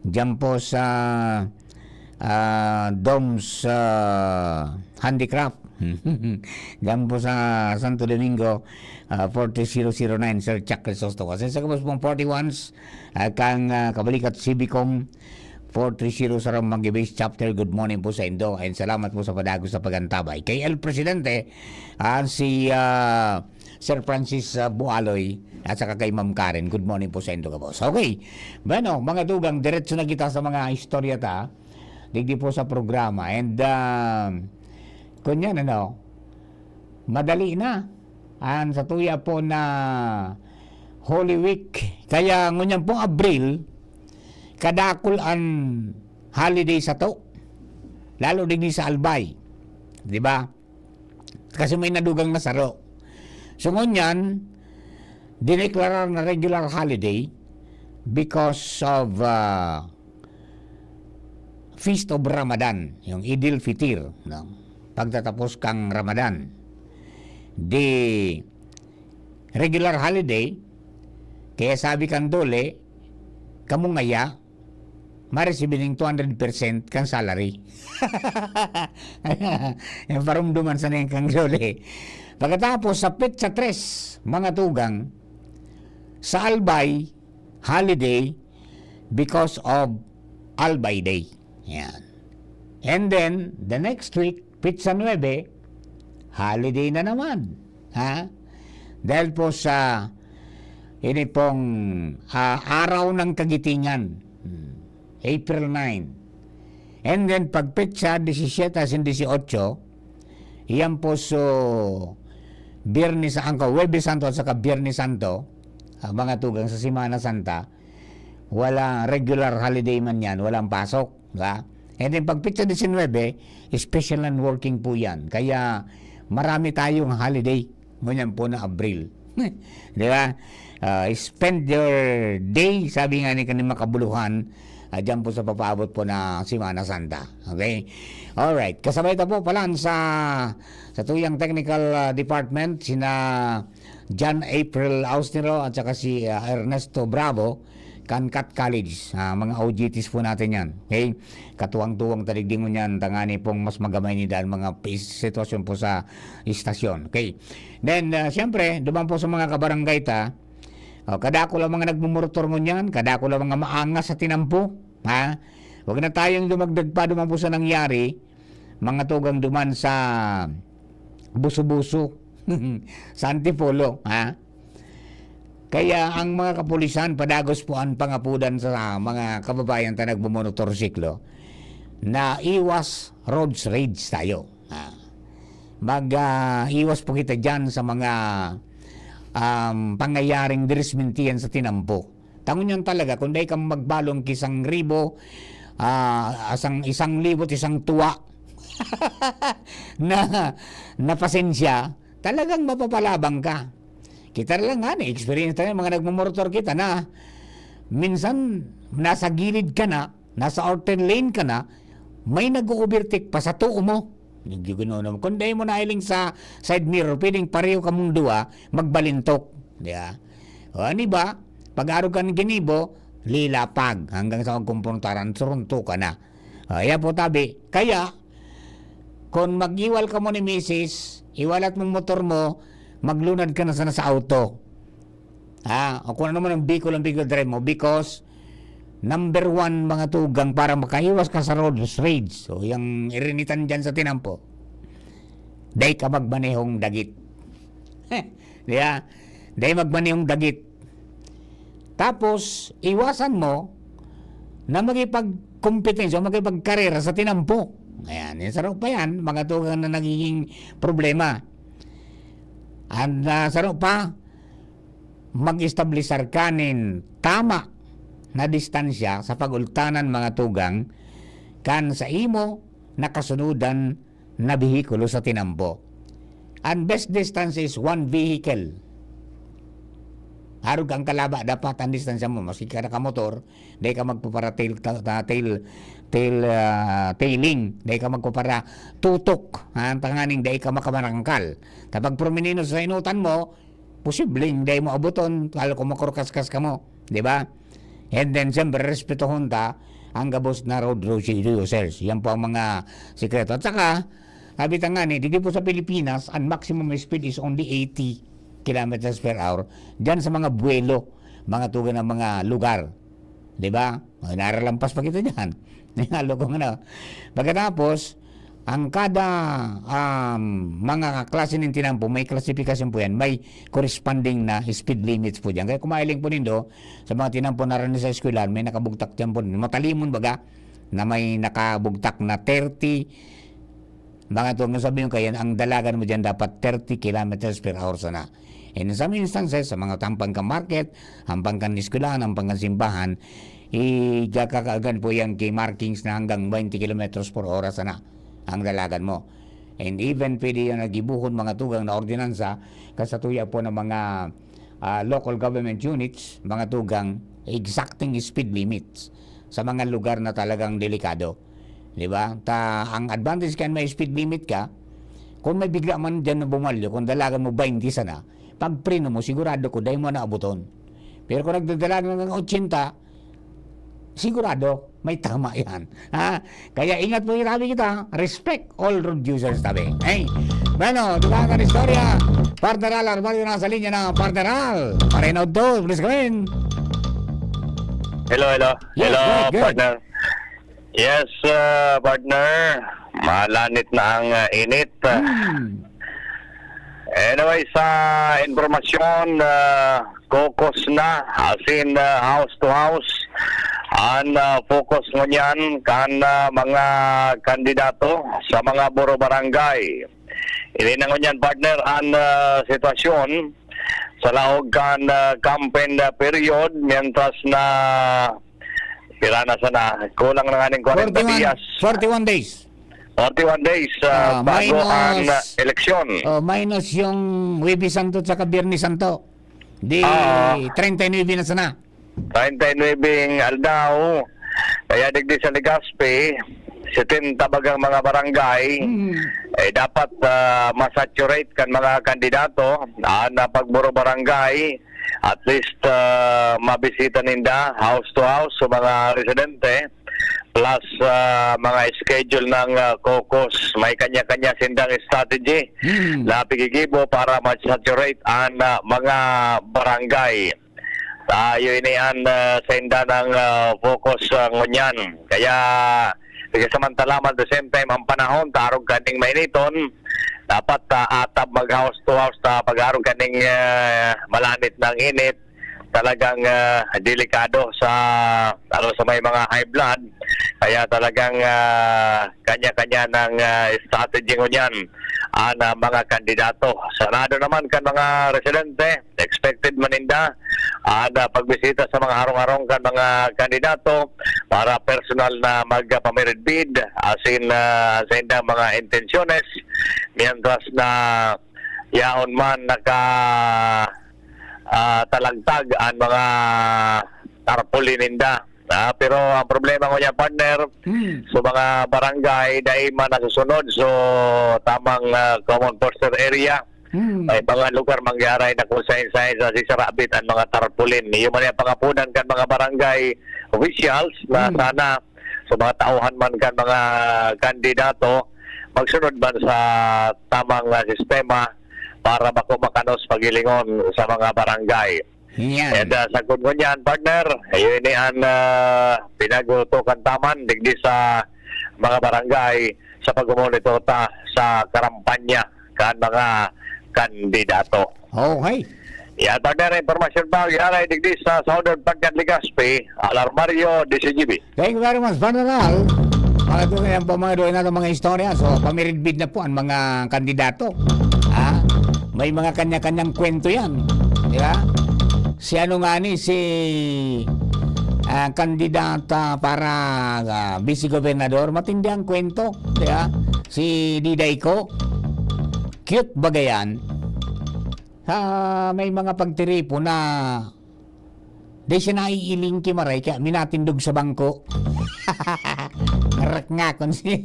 dyan po sa, ah, Dom's, ah, Handicraft. Dyan po sa Santo Domingo, ah, forty zero zero nine, Sir Chuck Crisostomo. Sa isa ka pong forty-ones, ah, kang, ah, kabalikat Sibicom, four three zero sa Rambang Base Chapter, good morning po sa indo. And salamat po sa padagos sa pagantabay. Kay El Presidente, ah, si, ah, Sir Francis, ah, Bualoy, at saka kay Ma'am Karen. Good morning po sa indo, kabos. Okay. Bueno, mga tugang, diretso na kita sa mga istorya ta. Digdi po sa programa. And, ah, kunyan, ano, madali na. Ang sa tuya po na Holy Week. Kaya ngunyan pong Abril, kadakul an holiday sato. Lalo digdi sa Albay. Di ba? Kasi may nadugang na saro. So, ngunyan, dineklarar na regular holiday because of, ah, Feast of Ramadan, yung Eid al-Fitr, no? Pagtatapos kang Ramadan. Di regular holiday, kaya sabi kang DOLE, kamo ngaya, maresibi ning two hundred percent kang salary. Yung parumduman sa ning kang DOLE. Pagkatapos, sa petsa tres, mga tugang, sa Albay, holiday because of Albay Day. Yan. And then, the next week, petsa nuebe, holiday na naman. Ha? Dahil po sa ini pong, ah, Araw ng Kagitingan. Hmm. April nine. And then, pag petsa disisiete asin disiotso, iyan po so Biyernes, ang ka-, Huwebes Santo at saka Biyernes Santo, ah, mga tugang sa Semana Santa, wala regular holiday man yan, walang pasok, di ba? And then, pag petsa disinwebe, special and working po yan. Kaya, marami tayong holiday. Ngunyan po na Abril. Di ba? Ah, spend your day, sabi nga ni kanina makabuluhan, ah, dyan po sa papaabot po na Semana Santa. Okay? Alright. Kasabay ta po pala sa, sa tuyang technical, ah, department, sina John April Austero at saka si, ah, Ernesto Bravo. Kankat College, ah, mga O G Ts po natin yan. Okay? Katuwang-tuwang taligdingon yan, tangani pong mas magamay ni daan mga pis-, sitwasyon po sa istasyon. Okay? Then, ah, siyempre, duman po sa mga kabarangay ta, oh, kadako lang mga nagmumurtor mo niyan, kadako lang mga maangas sa tinampo, ha? Huwag na tayong dumagdag pa duman po sa nangyari, mga tugang duman sa Buso-Buso, sa Antipolo, ha? Kaya ang mga kapulisan, padagos po an pangapodan sa mga kababayan ta nagmomotorsiklo na iwas road rage tayo. Ah, mag, ah, iwas po kita diyan sa mga, um, pangyayaring dirismintihan sa tinampo. Tangon yan talaga, kung dai ka magbalong ki isang ribo, ah, asang, isang libo't isang tuwa na, na pasensya, talagang mapapalabang ka. Kita na lang nga, na-experience tayo, mga nagmumortor kita na minsan nasa gilid ka na, nasa outer lane ka na, may nag-o-overtake pa sa tuo mo. Yung Ginoo naman. Kung dai mo nailing sa side mirror, pwedeng pareho kamong duwa, magbalintok. Di ba? O, ano ba? Pag-arog ka ng ginibo, lilapag hanggang sa magkumpuntaran, surunto ka na. O, yan po, tabi. Kaya, kung mag-iwal ka mo ni misis, iwalat mong motor mo, maglunad ka na sana sa auto. Ha? O kung ano man ang vehicle ang vehicle drive mo, because number one, mga tugang, para makaiwas ka sa road rage. So, yung irinitan dyan sa tinampo, dai ka magmanehong dagit. Di ba? Dai magmanehong dagit. Tapos, iwasan mo na makipagkompetensya o makipagkarera sa tinampo. Ayan, yung saro pa yan, mga tugang na nagiging problema. Ang, ah, saro pa, mag-establisar ka nin tama na distansya sa pag-ultanan, mga tugang, kan sa imo nakasunodan na behikulo sa tinampo. Ang best distance is one vehicle. Arog kang kalaba, dapat ang distansya mo, maski ka nakamotor, dai ka magpapara tail, ta-, ta-, tail, tail, ah, tailing, dai ka magpapara tutok, ha, tanganing dai ka makamarangkal. Kapag prominino sa inutan mo, posibleng dai mo abuton, lalo kung makurkaskas ka mo, di ba? And then, siyempre, respetohon ta ang gabos na road rules users. Yan po ang mga sikreto. At saka, sabi ta nga ni, dito po sa Pilipinas, ang maximum speed is only eighty kilometers per hour. Diyan sa mga buwelo, mga tugan ng mga lugar. Di ba? O, naralampas pa kita dyan. Nalo kong ano. Pagkatapos, ang kada, um, mga klase ng tinampo, may klasifikasyon po yan. May corresponding na speed limits po dyan. Kaya kung mailing po nindo, sa mga tinampo na rin sa eskwelahan, may nakabugtak dyan po. Matalimon baga, na may nakabugtak na thirty, mga tugang, sabi yung kayan, ang dalagan mo dyan dapat thirty kilometers per hour sana. In some instances, sa mga tampang ka market, hampang kan eskwelahan, hampang kan simbahan, igakakaagan po yan kay markings na hanggang twenty kilometers per hour sana ang dalagan mo. And even pwede yan nagibuhon mga tugang na ordinansa, kasatuya po ng mga, ah, local government units, mga tugang, exacting speed limits sa mga lugar na talagang delikado. Di ba? Ta, ang advantage kan may speed limit ka, kung may bigla man dyan na bumalyo, kung dalagan mo twenty sana, pag preno mo, sigurado ko, dai mo naabuton. Pero kung nagdadalagan ng eighty, sigurado, may tama yan. Ha? Kaya ingat po, tabi kita. Respect all road users, tabi. Hey, bueno, di ba ang istorya? Partner Al Armario nasa linya na, Partner Al. Parenaw to, please go in. Hello, hello. Yes, hello, good, good. Partner. Yes, ah, partner. Malanit na ang, ah, init. Hmm. Anyway, sa impormasyon, ah, kokos na, as in, ah, house to house, ang, ah, focus ngunyan kan, ah, mga kandidato sa mga buro barangay. Ini na ngunyan, partner, ang, ah, sitwasyon sa laog kan, ah, campaign, ah, period, mientras na pira na sana, kulang na nga ning kwarenta forty-one, diyas. Forty-one days. Forty-one days, ah, ah, bago ang, minus, ah, eleksyon. Oh, minus yung Huwebes Santo at saka Biyernes Santo. Di, ah, treinta y nueve na sana. Treinta y nueve aldaw. Kaya digdi sa Legazpi, setenta bagang mga barangay, mm, eh, dapat, ah, masaturate kan mga kandidato, ah, na pagburo barangay, At least, ah, mabisita ninda house to house sa mga residente, plus, ah, mga schedule ng, ah, caucus. May kanya-kanya sindang strategy Hmm. na pigigibo para ma-saturate ang, ah, mga barangay. Tayo ini an, ah, senda ng, ah, focus, ah, ngunyan. Kaya, sige, samantala man, the same time, ang panahon, tarog kaning mainiton, dapat, ah, atab mag-house to house ta pag-arog kaning, ah, malanit ng init. Talagang, ah, delikado sa, lalo sa may mga high blood. Kaya talagang, ah, kanya-kanya ng, ah, strategy ngunyan ang, ah, mga kandidato. Sarado naman kan mga residente, expected man ninda ang, ah, pagbisita sa mga harong-harong kan mga kandidato para personal na magpamiridbid asin, ah, sa indang mga intensyones, mientras na yaon man naka, ah, talagtag ang mga tarpaulin ninda. Ah, pero ang problema ko niya, partner, Hmm. sa mga barangay, dai man nasusunod so tamang, ah, common foster area. Hmm. May mga lugar mangyaray na kung sain-sain sa sisarabit ang mga tarpaulin. Iyo man yung pangapunan kan mga barangay officials na Hmm. sana sa mga tauhan man kan mga kandidato, magsunod man sa tamang, ah, sistema para bako makanos paghilingon sa mga barangay. Yan. And, ah, sagkod ngunyan, partner, iyo ini an, ah, pinag-utukan ta man digdi sa mga barangay sa pag-monitor ta sa karampanya kan mga kandidato. Okay. Yan, partner, ang impormasyon pa, gihagad digdi sa Southern Pagcaan, Legazpi, Alarmario, D C G B. Thank you very much, General. Mga doon, ayan po, mga doon na mga istorya. So, pamiridbid na po ang mga kandidato. Ha? May mga kanya-kanyang kwento yan. Di ba? Si ano nga ni, si, ah, kandidata para, ah, vice-gobernador, matindi ang kwento. Di ba? Si Diday Co. Cute ba yan? Ah, may mga pagtiripon na di siya naiiling ki Maray, kaya minatindog sa bangko. Ngarak nga kun si,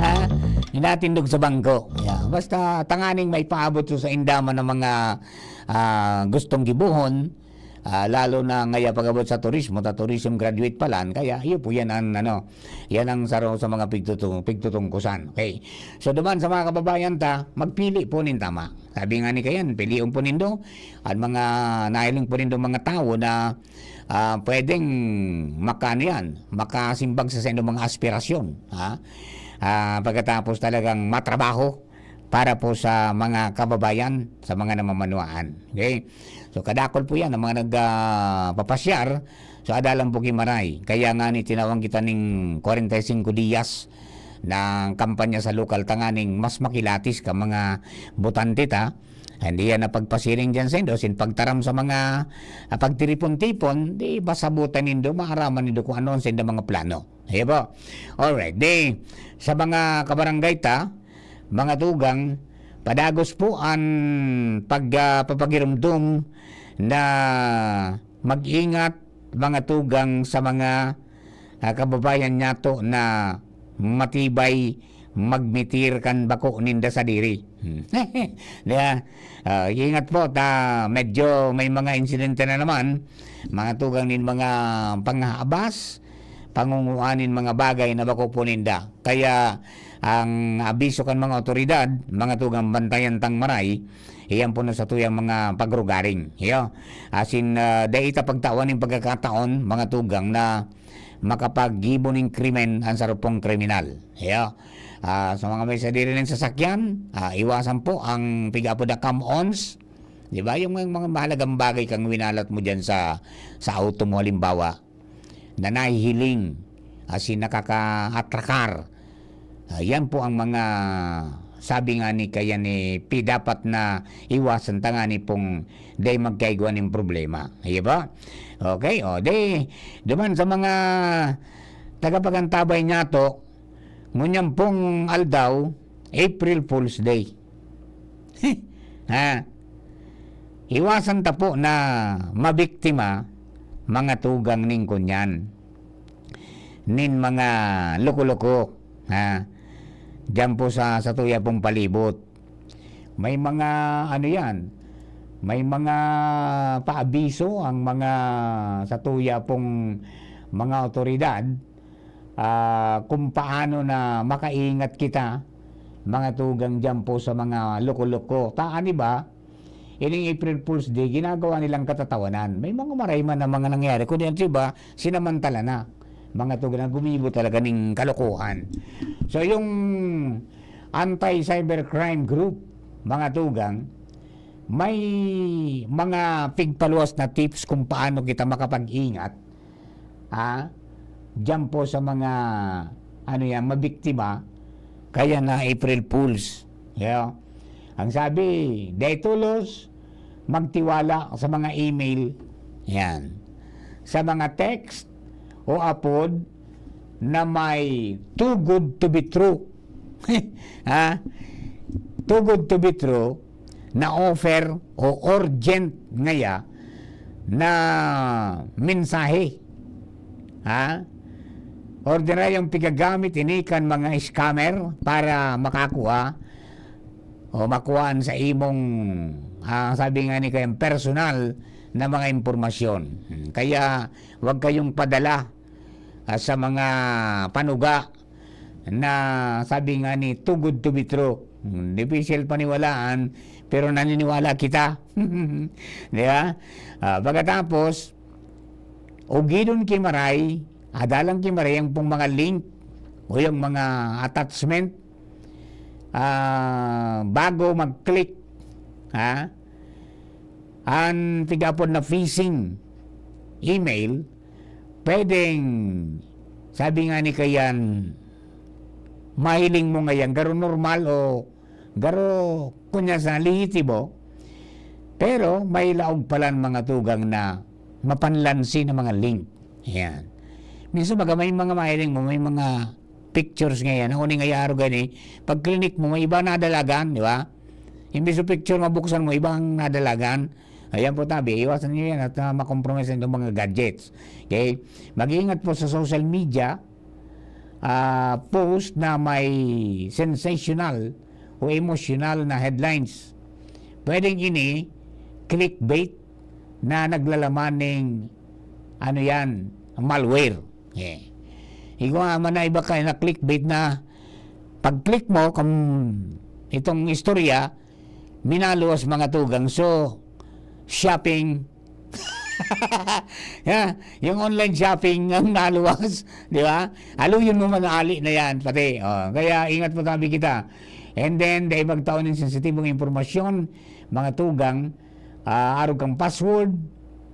ha? Minatindog sa bangko. Yeah. Basta tanganing may paabot sa indaman ng mga, ah, gustong gibohon, ah, lalo na ngaya pag-abot sa turismo, ta tourism graduate pa lang, kaya iyo po yan ang, ano, yan ang saro sa mga pigtutung-, pigtutungkusan. Okay. So, duman sa mga kababayan ta, magpili po nin tama. Sabi nga ni Kayan, pilion po nindo ang mga nahiling po nindo mga tawo na, ah, pwedeng maka-, ano yan, makasimbag sa saindong mga aspirasyon, ha? Ah, pagkatapos talagang matrabaho para po sa mga kababayan, sa mga namamanuaan. Okay? So, kadakol po yan, ang mga nag, ah, papasyar, so, adalan po ki Maray. Kaya nga ni tinawag kita ning kwarenta y singko diyas na kampanya sa lokal tanganing mas makilatis ka mga botante ta. Hindi yan na pagpasiring dyan sa indo, sin pagtaram sa mga, ah, pagtiripon-tipon, di pasabutan nindo, maaraman nindo kung ano ang sa indo mga plano. Ayan po. Alright. Di, sa mga kabarangay ta, mga tugang, padagos po ang pag, ah, papagirumdom na mag-ingat, mga tugang, sa mga, ah, kababayan nyato na matibay magmitir kan bako ninda sadiri. Hmm. Di ba? Ah, ingat po, ta medyo may mga insidente na naman, mga tugang, nin mga panghahabas, pangunguan nin mga bagay na bako po ninda. Kaya ang abiso kan mga awtoridad, mga tugang, bantayan tang maray, iyan po na sa tuyang mga pagrugaring. Iyo. Asin, ah, dai ta pagtawan nin pagkakataon, mga tugang, na makapaggibo nin krimen ang sarupong kriminal. Iyo. Ah, sa mga may sadiri nin sasakyan, ah, iwasan po ang piga-apod na come-ons. Di ba? Yung mga, mga mahalagang bagay kang winalat mo dyan sa, sa auto mo, halimbawa, na nahihiling, asin nakakaatrakar. Ah, yan po ang mga sabi nga ni kaya ni P, dapat na iwasan ta nga ni pong dai magkaigwa nin problema. Di ba? Okay, o, di, duman sa mga tagapagantabay nyato, ngunyan pong aldaw, April Fool's Day. Ha? Iwasan ta po na mabiktima, mga tugang, ning kunyan, nin mga loko-loko, ha? Diyan po sa, sa tuya pong palibot. May mga, ano yan, May mga paabiso ang mga satuya pong mga awtoridad, ah, kung paano na makaingat kita, mga tugang diyan po sa mga loko-loko. Ta, ano ba? Ining April Fool's Day, ginagawa nilang katatawanan. May mga maray man na mga nangyari, kundi ang iba, sinamantala na. Mga tugang na gumibo talaga ning kalokohan. So, yung anti-cybercrime group, mga tugang, may mga pigpaluwas na tips kung paano kita makapag-ingat, ha? Diyan po sa mga, ano yan, mabiktima, kaya na April Fools. Yeah. Ang sabi, "Dai tolos magtiwala sa mga email." Yan. Sa mga text o apod na may too good to be true. Ha? Too good to be true na offer o urgent ngaya na mensahe. Ha? Ordinaryong pigagamit ini kan mga scammer para makakuha o makuhaan sa imong, ah, sabi nga ni kayang personal na mga impormasyon. Hmm, kaya wag kayong padala, ah, sa mga panuga na sabi nga ni, "Too good to be true." Hmm, difícil paniwalaan, pero naniniwala kita. Di ba? Ah, pagkatapos, ugidon ki maray, adalan ki maray ang pong mga link o yung mga attachment, ah, bago mag-click, ha? An tigapon na phishing email, pwedeng, sabi nga ni kayan, mahiling mo ngayon, garo normal o garo, kunya sa lehitimo, pero may laog palan mga tugang na mapanlansi na mga link. Yan. Minsan baga may mga mahiling mo, may mga pictures ngayon, ako ning ayaro gani, pag click mo, may iba nadalagan, di ba? Imbis yung picture mabuksan mo, iba ang nadalagan. Ayan po tabi, iwasan niyo yan at, ah, makompromise itong mga gadgets. Okay? Mag-iingat po sa social media, ah, post na may sensational o emosyonal na headlines. Pwedeng ini clickbait na naglalaman ning, ano yan, malware. Eh. Igwa man na iba kayo na clickbait na pag-click mo kung itong istorya, minaluwas mga tugang. So, shopping. Ya, yung online shopping ang naluwas, di ba? Aluyon mo man ali na yan, pati. Oh, kaya ingat po tabi kita. And then, dahil magtaon ng sensitibong impormasyon, mga tugang, ah, arog kang password,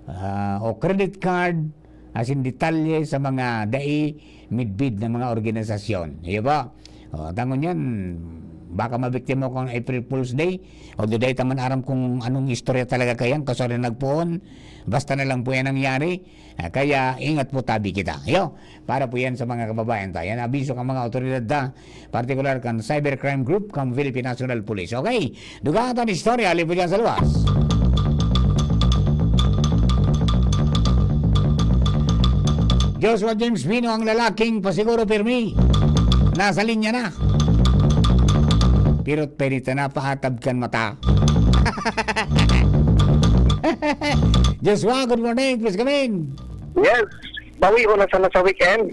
ah, o credit card, asin detalye sa mga dai midbid na mga organisasyon. Iyo ba? O, tangon yan, baka mabiktima ko ng April Fool's Day. Although dai ta man aram kung anong istorya talaga kayan, kasari nagpoon. Basta na lang po yan nangyari. Ah, kaya ingat po tabi kita. Iyo, para po yan sa mga kababayan tayo. Yan, abiso ka mga otoridad ta, partikular kan Cybercrime Group, kan Philippine National Police. Okay, dugang ta an istorya, alipod yan sa luwas. Joshua James Bino ang lalaking pasiguro pirmi. Nasa linya na. Pirot perita na paatab kan mata. Joshua, good morning. Please come in. Yes. Bawi ko na sana sa weekend.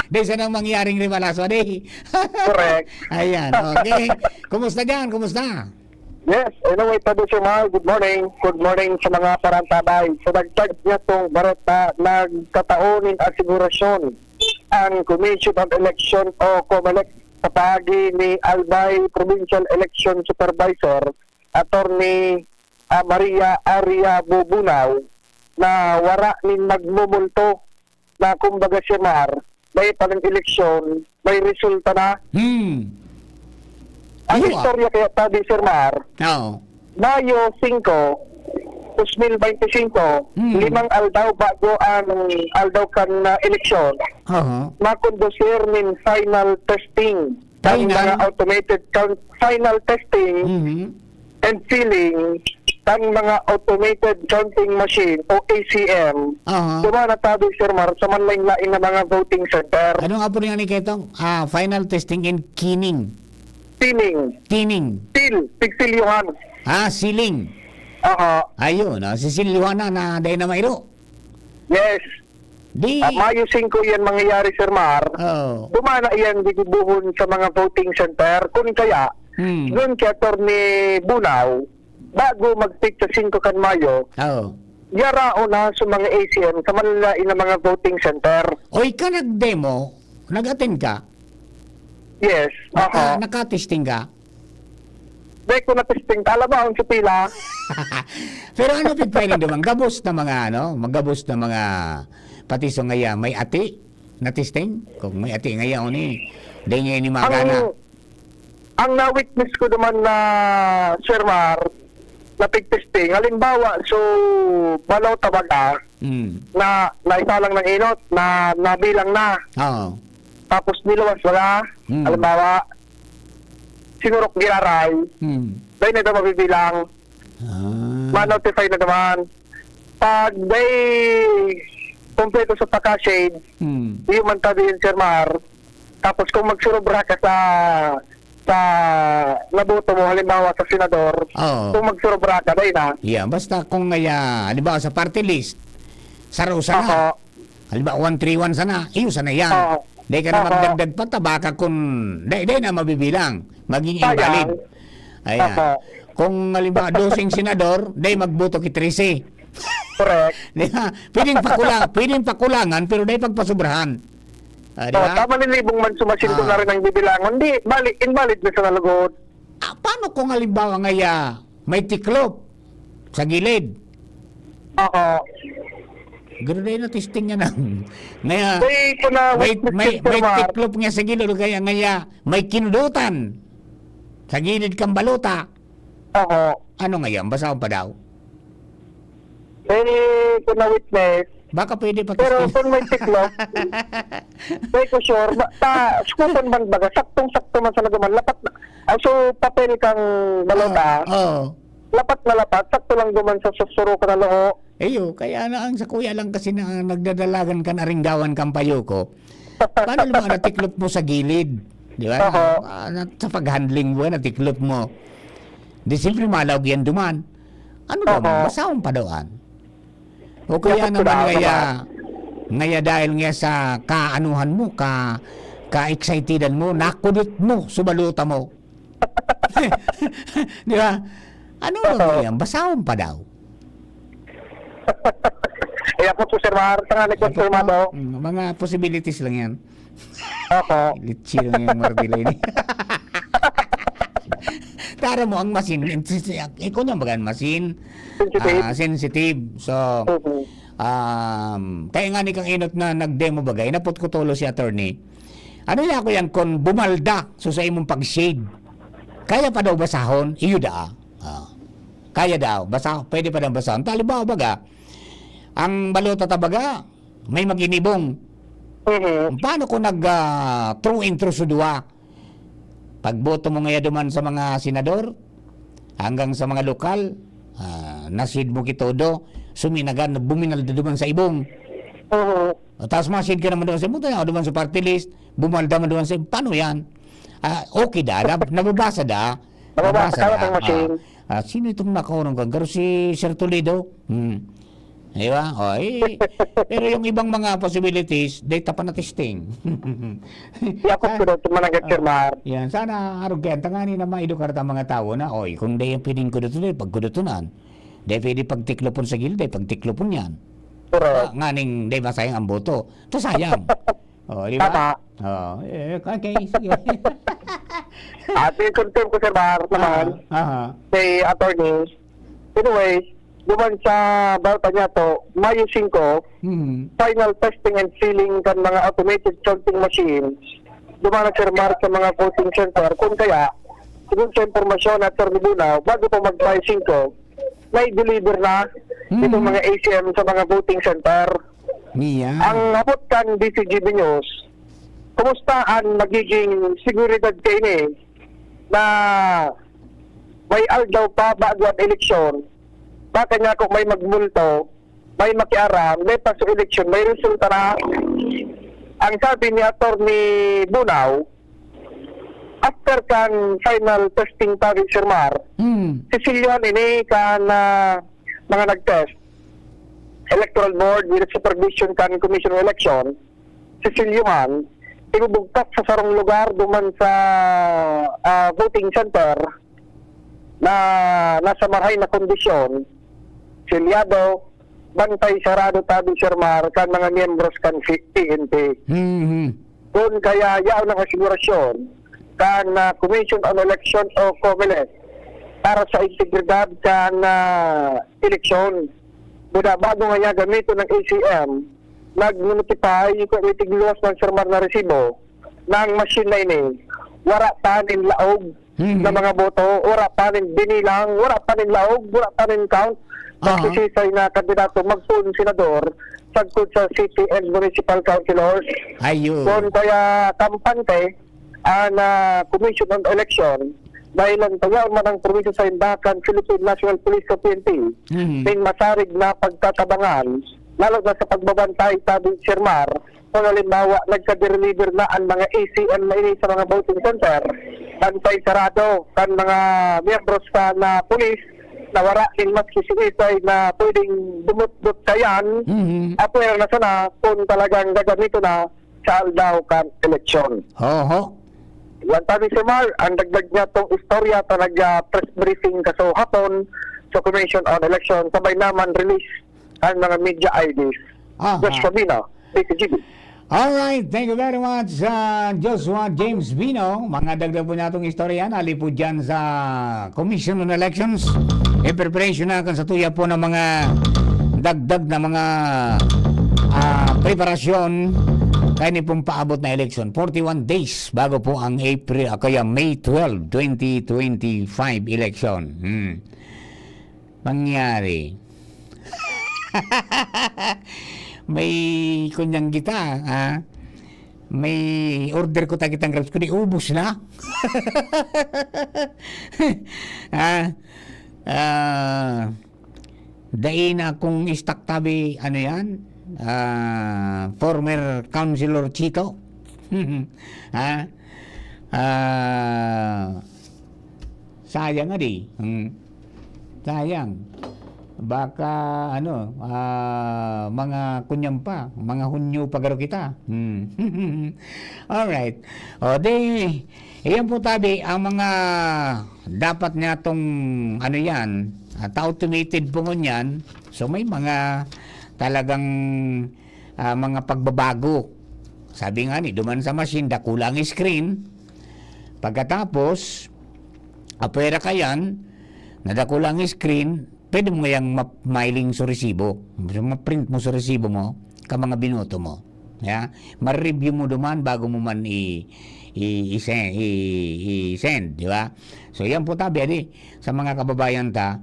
Di, sana mangyaring ribalaso, di. Correct. Ayan, okay. Kumusta dyan? Kumusta? Yes, anyway, Pablo Sumay, good morning. Good morning sa mga parantabay. Sa dagdag niya tong bareta, nagtatao nin asigurasyon ang Commission on Election o COMELEC sa paagi ni Albay Provincial Election Supervisor, Attorney, ah, Maria Aria Bubunao, na wara nin nagmumulto na, kumbaga, Sir Mar, may palang eleksyon, may resulta na. Hmm. Ang Iyo, ah. istorya kaya, tabi, Sir Mar, Oo. Mayo singko, dos mil bente singko, Hmm. limang aldaw bago ang aldaw kan, ah, eleksyon, Aha. makondusir nin final testing. Ang Final? mga automated count, final testing Mhm. and filling kan mga automated counting machine o A C M. Aha. Duman na tabi, Sir Mar, sa manlain-lain na mga voting center. Ano nga po niya ni Ketong? Ah, final testing and keying. Tining. Tining. Sil, pigsilyohan. Ah, siling. Aha. Ayun, ah, si Silyohan na, na dai na mairo. Yes. Di Ah, Mayo singko yan mangyayari, Sir Mar. Oh. Dumana yan gigibuhon sa mga voting center. Kun kaya, Hmm. doon kay Attorney Bunaw, bago magpetsa singko kan Mayo, Oh. yaraon na sa mga A C M, sa manlain na mga voting center. O ika nag-demo, nag-attend ka? Yes. Naka-, Aha. nakatesting ka? Dai ko natesting. Kalabaon sa pila. Pero ano pigpaining duman? Gabos na mga, ano, magabos na mga pati so ngaya may ati na testing? Kung may ati ngaya, oni, dai niya ini magana. Ang, ang na-witness ko naman na, Sir Mar, na pigtesting, halimbawa, so, balo tabaga, Mm. na, na isa lang ng inot, na nabilang na. Oo. Tapos niluwas wala. Mm. Halimbawa, sinurok giraray. Mm. Dai na daw mabibilang. Ah. Ma-notify na naman. Pag dai kompleto sa paka-shade, Mm. iyo man tabi yun, Sir Mar. Tapos kung magsurobra ka sa, sa naboto mo, halimbawa sa senador, Oo. kung magsurobra ka, dai na. Yeah, basta kung ngaya, halimbawa sa party list, saro sana. Aha. Halimbawa, one three one sana, iyo sana yan. Oo. Dai ka na Aha. magdagdag pa, tabaka kun dai, dai na mabibilang. Magiging Sayang. invalid. Ayan. Aha. Kung halimbawa, doseng senador, dai magboto ki trese. Correct. Di ba? Pwedeng pakulang-, pwedeng pakulangan, pero dai pagpasobrahan. Ah, di Oh, ba? tama ni Libong man sumasin ko Ah. na rin ang bibilangon. Di, bali, invalid na sa nalugod. Ah, paano kung halimbawa ngaya may tiklop sa gilid? Oo. Garo na yun na testing niya na. Ngaya, Ay, ko na may, witness may, yung may sir, Mar. tiklop nga sa gilid, o kaya ngaya, may kinudutan sa gilid kang balota. Oo. Ano ngayon? Basahon pa daw? Eh, kung na-witness, Baka pwede pa pero testing. kung may tiklop, di ko sure. Ba, ta, skupan man baga, saktong-sakto man sa nagaman. Lapat na. Ah, so, papel kang balota, Ah, oo. lapat na lapat, sakto lang duman sa susuro ka na loo. Iyo, kaya na ang sa kuya lang kasi na nagdadalagan kan aringgawan kan payo ko. Paano naman natiklop mo sa gilid? Di ba? Oho. Ah, na, sa pag-handling mo, natiklop mo. Di siyempre, malaog yan duman. Ano daw, Oho. basahon pa daw an? O kaya Dapat naman pala, ngaya, diba? ngaya dahil nga sa kaanuhan mo, ka, ka-excitedan mo, nakudot mo, subaluta mo. Di ba? Ano Oho. naman yan? Basahon pa daw. Kaya po, Sir Mar, sa nga ni Ay, Sir Mar, po, oh. mm, mga possibilities lang yan. Opo. Litsi lang yung Marbilay ni. Tara mo, ang masin, ikaw niya baga ang masin, Sensitive. ah, sensitive. So, Mhm. um, kaya nga ni kang inot na nag-demo bagay, napot ko tolo si attorney. Ano niya ako yan, kung bumalda, so sa imong pag-shade, kaya pa daw basahon, iyo da. Ah. Kaya daw, basa, pwede pa daw basahon. Halimbawa baga, ang balota ta baga, may mag-inibong. Mhm. Paano kung nag, ah, through and through sa duwa? Pagboto mo ngaya duman sa mga senador, hanggang sa mga lokal, ah, na-shade mo ki todo, suminagan, buminalda duman sa ibong. Mhm. O, tapos ma-shade ka naman duman sa ibong, tayo duman sa party list, bumalda man duman sa ibong. Paano yan? Ah, okay da, nab-, nababasa da. Nababasa Nababasa ka, da. ang machine. Ah, ah, sino itong nakaurong kan? Garo si Sir Toledo? Hmm. Di ba? O, eh, pero yung ibang mga possibilities, data pa na testing. Yakot ko daw, tumanagad, Sir Ah, Mar. yan. Sana, arog yan. Tangani na maedukar ta mga tawo na, oy, kung di yung piling ko dito, di pagkudutunan. Di pwede pagtiklopon sa gilid, di pagtiklopon yan. Correct. Ah, nganing di masayang ang boto. To sayang. Oh, di ba? Tama. Oh, eh, okay, sige. At i-confirm ko, Sir Mar, naman, Ah, aha. kay attorney. Anyway, duman sa balota niya to, Mayo singko, Hmm. final testing and sealing kan mga automated counting machines. Duman na, Sir Mar, sa mga voting center. Kung kaya, sigon sa impormasyon at Sir Bunaw, bago pa mag-Mayo singko, may deliver na Hmm. itong mga A C M sa mga voting center. Niya. Ang hapot kan D C G B News, kumusta an magiging seguridad kaini na may aldaw pa bago an eleksyon? Baka niya kung may magmulto, may makiaram, may paso eleksyon, may resulta na. Ang sabi ni Attorney Bunaw, After kan final testing tabi, Sir Mar, Hmm. sisilyohan ini kan, ah, mga nag-test, Electoral Board with supervision kan Commission on Election, sisilyohan, ibubugtak sa sarong lugar duman sa, ah, voting center na nasa marahay na kondisyon, silyado, bantay sarado tabi, Sir Mar, kan mga miyembros kan si P N P. Mhm. Kun kaya yaon ang asigurasyon kan, ah, Commission on Election o COMELEC para sa integridad kan, ah, eleksyon. Buda bago ngaya gamiton ng A C M, nag-notify ko itigluwas ng Sir Mar na resibo ng machine na ini. Wara pa nin laog Mhm. na mga boto, wara pa nin binilang, wara pa nin laog, wara pa nin count. Aha. Magsisisay na kandidato magpoon senador sagkod sa city and municipal councilors. Ayun. Kun kaya kampante ang, ah, Commission on Election, dahilan pa yaon man ang probinsya sa Indakan, Philippine National Police o P N P, Mhm. ning masarig na pagtatabangan, lalo na sa pagbabantay tabi, Sir Mar, kung halimbawa, nagka-deliver na ang mga A C M na ini sa mga voting center, bantay sarado kan mga miyembros sa na pulis na wara nin maski siisay na pwedeng dumutdot kayan, Mhm. apwera na sana kung talagang gagamiton na sa aldaw kan eleksyon. Oho. Yan tabi, Sir Mar, ang dagdag niya tong istorya sa nag-, ah, press briefing kaso hapon sa Commission on Election, sabay naman release ang mga media I Ds. Aha. Josh Fabina, D T G B. Alright, thank you very much, ah, Joshua James Bino. Mga dagdag po natong istorya, nalipod dyan sa Commission on Elections. In preparation na kan sa tuya po ng mga dagdag na mga, ah, preparasyon kaya ni pong paabot na eleksyon. Forty-one days bago po ang April, ah, kaya May twelve, twenty twenty-five election. Hmm. Mangyari. May kunyang kita, ha? May order ko ta kitang grabs ko, di ubos na. Ah, ah, dai na akong stock tabi, ano yan? Ah, former Councilor Chito. Ha? Ah, sayang nga di. Hmm. Sayang. Baka, ano, ah, mga kunyan pa, mga Hunyo pa garo kita. Hmm. Alright. O, di, iyan po tabi, ang mga dapat niya tong, ano yan, at automated po ngunyan. So, may mga talagang, ah, mga pagbabago. Sabi nga ni, duman sa machine, dakula ang screen. Pagkatapos, apwera ka yan, na dakula ang screen, pwede mo ngayang ma-, mailing sa resibo. So, ma-print mo sa resibo mo, ka mga binoto mo. Ya? Ma-review mo duman bago mo man i-, i-, i-se-, i-, i-send, di ba? So, yan po tabi, adi, sa mga kababayan ta,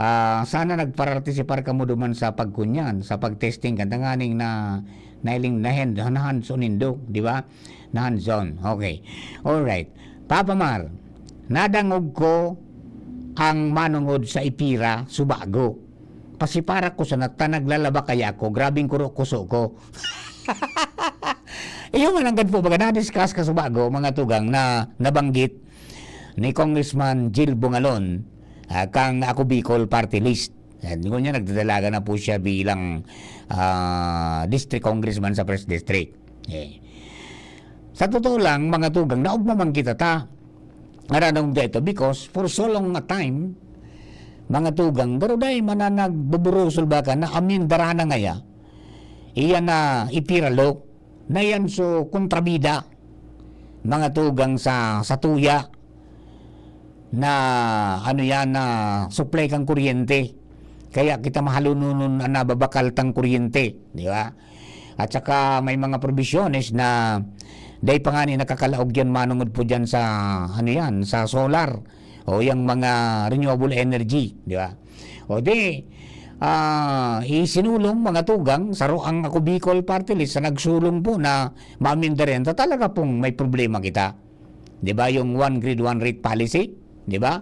ah, sana nagparartisipar kamo duman sa pagkunyan, sa pagtesting, kan tanganing na, nailing na hand, na hands-on nindo, di ba? Na hands-on. Okay. Alright. Papa Mar, nadangog ko ang manongod sa Ipira, Subago. Pasiparak ko sana ta naglalaba kaya ako, grabing kuro-kuso ko. Iyo man, nanggad po, baga na-discuss ka Subago, mga tugang na nabanggit ni Congressman Jil Bungalon, ah, kang Ako Bicol Party List. At ngunyan, nagdadalaga na po siya bilang, ah, District Congressman sa First District. Eh. Sa totoo lang, mga tugang, naugma man kita ta. Aram mo dito, because for so long a time, mga tugang, garo dai man na nagbuburusol baka na amyendara na ngaya. Iyan na ipiralo, na yan so kontrabida, mga tugang sa, sa tuya, na ano yan, na supply kang kuryente. Kaya kita mahalununon ang nababakal tang kuryente, di ba? At saka may mga probisyones na dai pa nga ni nakakalaog yan manungod po dyan sa, ano yan, sa solar o yung mga renewable energy, di ba? O di, ah, isinulong mga tugang, saro ang Ako Bicol Party List sa nagsulong po na mamindarenta, talaga pong may problema kita. Di ba, yung one grid, one rate policy? Di ba?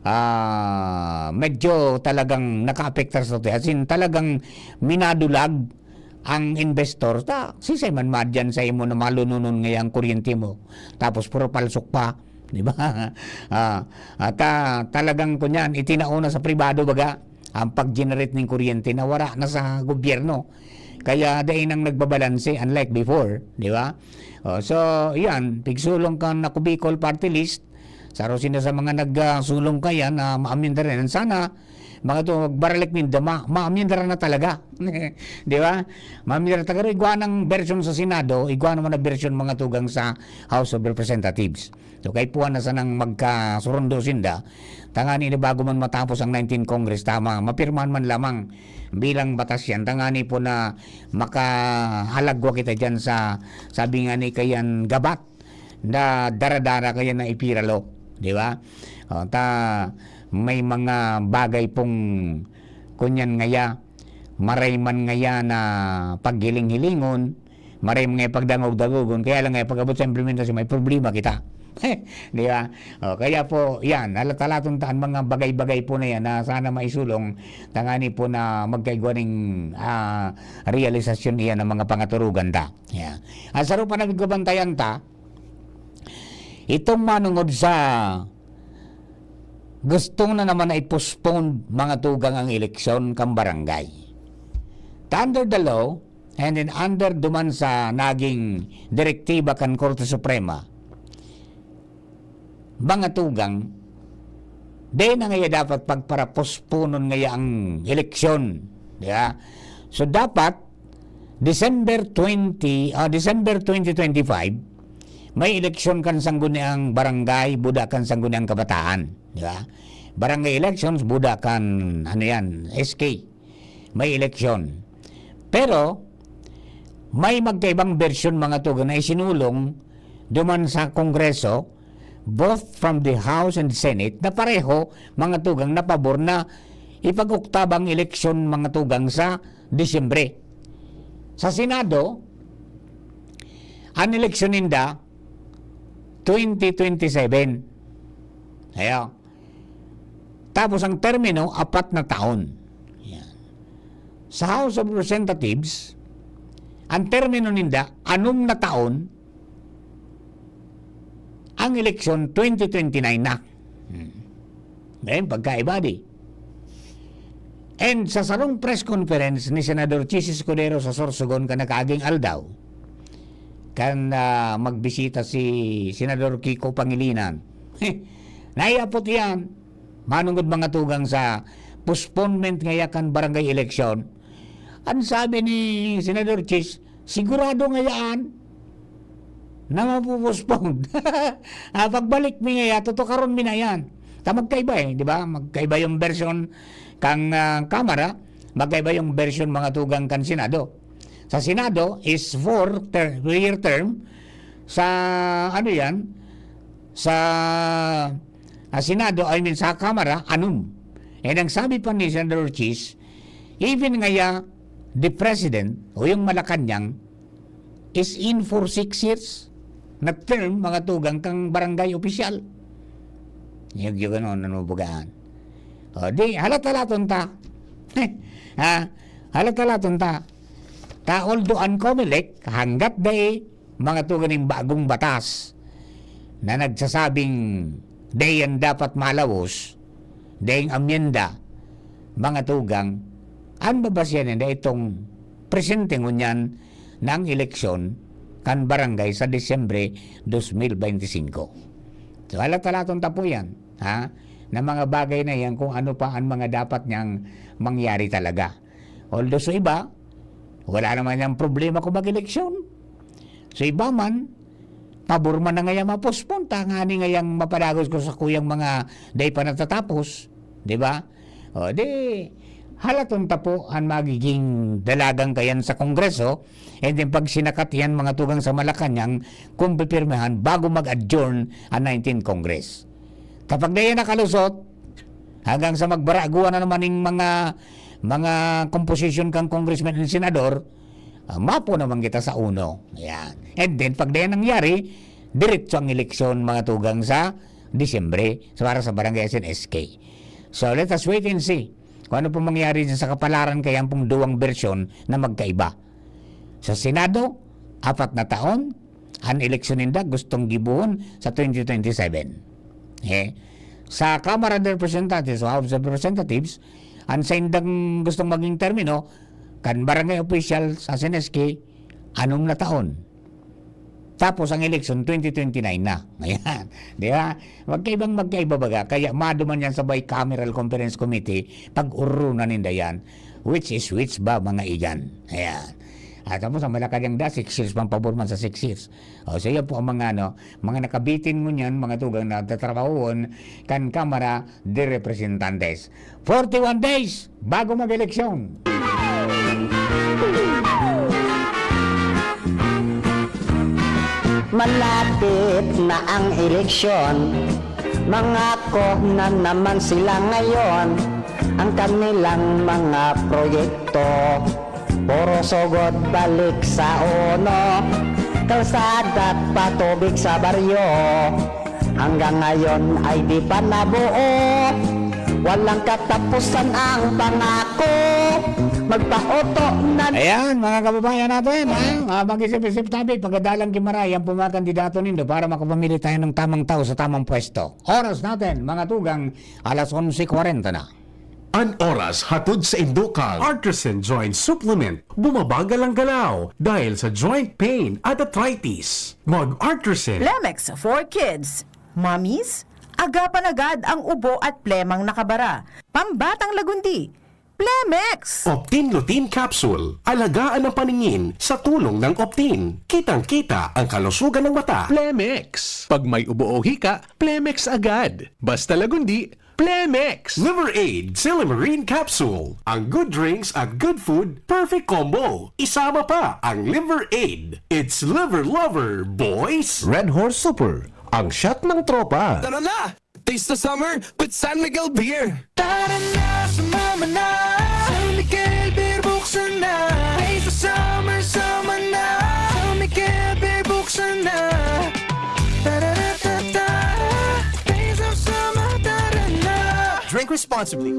Ah, medyo talagang nakaapektar sa ito. As in, talagang minadulag ang investor. Ta, sisay man madyan sa imo na malununon ngayang kuryente mo. Tapos puro palsok pa. Di ba? Ah, at, ah, talagang kunyan, itinao na sa pribado, baga, ang pag-generate ning kuryente na wala na sa gobyerno. Kaya dai nang nagbabalanse, unlike before, di ba? Oh, so, yan, pigsulong kan Ako Bicol Party List, saro sinda sa mga nagsulong kaya na maamyenda rin. Sana, mga to, magbaralik ninda, ma-, maamyenda na talaga. Di ba? Maamyenda na talaga. Igwa ng version sa Senado, igwa naman na version, mga tugang, sa House of Representatives. So, kaipuhan na sanang magkasurundo sinda, tangani na bago man matapos ang nineteen Congress, tama, mapirmahan man lamang bilang batas yan, tangani po na makahalagwa kita dyan sa, sabi nga ni kayan, gabat na daradara kaya na ipiralo, di ba? O, ta, may mga bagay pong kunyan ngaya, maray man ngaya na paghiling-hilingon, maray man ngaya pagdangog-dangogon, kaya lang ngaya pag-abot sa implementasyon, may problema kita. Di ba? O, kaya po, yan, halat-halaton ta an mga bagay-bagay po na yan na sana maisulong, tangani po na magkaigwa ning, ah, realisasyon iyan ng mga pangaturugan ta. Yan. At saro pa na pagkabantayan ta, itong manungod sa gusto na naman na i-postpone, mga tugang, ang eleksyon kan barangay. Ta under the law, and then under duman sa naging direktiba kan Korte Suprema, mga tugang, di na ngaya dapat pagparapostponon ngaya ang eleksyon. Di ba? So, dapat December twenty, ah, December twenty twenty-five, may eleksyon kan sangguniang barangay, buda kan sangguniang kabataan. Di ba? Barangay elections, buda kan, ano yan, S K. May eleksyon. Pero, may magkaibang bersyon, mga tugang, na isinulong duman sa Kongreso, both from the House and Senate, na pareho, mga tugang, na pabor na ipag-oktab ang eleksyon, mga tugang, sa Disyembre. Sa Senado, ang eleksyon ninda, twenty twenty-seven. Ayo. Tapos ang termino, apat na taon. Yan. Sa House of Representatives, ang termino ninda, anom na taon, ang eleksyon, twenty twenty-nine na. Hmm. Ngayon, pagkaiba di. And sa sarong press conference ni Senador Chiz Escudero sa Sorsogon kan nakaaging aldaw, kan, ah, magbisita si Senador Kiko Pangilinan. Naiapot iyan, manungod, mga tugang, sa postponement ngaya kan barangay election. Ang sabi ni Senador Chiz, "Sigurado ngayaan na mapo-postpone." Ah, pagbalik mi ngaya, tutukaron mi na yan. Ta magkaiba eh, di ba? Magkaiba yung version kang, ah, Kamara, magkaiba yung version, mga tugang, kan Senado. Sa Senado is four ter-, year term. Sa, ano yan? Sa, ah, Senado, I mean, sa Kamara, anom. And ang sabi pa ni Senador Chiz, even ngaya, the president, o yung Malacanang, is in for six years na term, mga tugang, kang barangay opisyal. Yung, yung ano, nanubugaan. O, di, halat-halaton ta. Ha? Halat-halaton ta. Ta, although ang Comelec, hanggat dai, mga tugang, ning bagong batas na nagsasabing dai yan dapat malawos, daing amyenda, mga tugang, ang babasyan nila itong presente ngunyan ng eleksyon kan barangay sa Disyembre dos mil bente singko. So, halat-halaton ta po yan, ha? Na mga bagay na yan, kung ano pa ang mga dapat niyang mangyari talaga. Although sa iba, wala naman niyang problema kung mag-eleksyon. Sa iba man, pabor man na ngaya ma-postpone, tangani ngayang mapadagos ko sa kuyang mga dai pa natatapos, di ba? O, di, halaton ta po ang magiging dalagang kayan sa Kongreso, and then pag sinakat yan, mga tugang, sa Malacanang, kung pipirmahan bago mag-adjourn ang nineteenth Congress. Kapag dai yan nakalusot, hanggang sa magbaraguan na naman ning mga, mga komposisyon kang congressman and senador, ah, mapo naman kita sa uno. Ayan. And then, pag dai yan nangyari, diretso ang eleksyon, mga tugang, sa Disyembre, sa, para sa barangay S N S K. So, let us wait and see kung ano pong mangyari dyan sa kapalaran kaya pong duwang bersyon na magkaiba. Sa Senado, apat na taon. an eleksyon ninda gustong gibohon sa twenty twenty-seven. Eh, sa Kamara de Representantes o House of Representatives, an saindang gustong maging termino, kan barangay official sa S N S K, anom na taon. Tapos ang eleksyon, twenty twenty-nine na. Ayan. Di ba? Magkaibang magkaiba baga. Kaya maduman yan sa bicameral conference committee, pag-urunan ninda yan. Which is which ba, mga igan? Ayan. At tapos ang malakad yang da, six years, pampabor man sa six years. O, so yan po ang mga, ano, mga nakabitin mo niyan, mga tugang na tatrabahoon kan Kamara de Representantes. Forty-one days bago mag-eleksyon. Malapit na ang eleksyon, mangako na naman sila ngayon. Ang kanilang mga proyekto, puro sugod balik sa uno. Kalsada at patubig sa baryo, hanggang ngayon ay di pa nabuo. Walang katapusan ang pangako. Magpaoto na Ayan, mga kababayan natin, ha? Ah, mag-isip-isip tabi, pagkadalang kimaray ang pumakandidato nindo para makapamili tayo ng tamang tao sa tamang pwesto. Oras natin, mga tugang, alas onse kwarenta na. An oras hatod sa indo kan Artisan Joint Supplement. Bumabagal ang galaw dahil sa joint pain at arthritis. Mag Artisan. Plemex for Kids. Mommies, agapan agad ang ubo at plemang nakabara. Pambatang lagundi. Plemex! Optin Lutein Capsule. Alagaan ang paningin sa tulong ng Optin. Kitang-kita ang kalusugan ng mata. Plemex. Pag may ubo o hika, Plemex agad. Basta lagundi, Plemex. Liver Aid Silymarin Capsule. Ang good drinks at good food, perfect combo. Isama pa ang Liver Aid. It's Liver Lover, boys! Red Horse Super. Ang shot ng tropa. Tara na! Taste the summer with San Miguel Beer! Tara na, sumama na! San Miguel Beer, buksan na! Taste the summer, sama na! San Miguel Beer, buksan na! Tararatata! Taste of summer, tara na! Drink responsibly.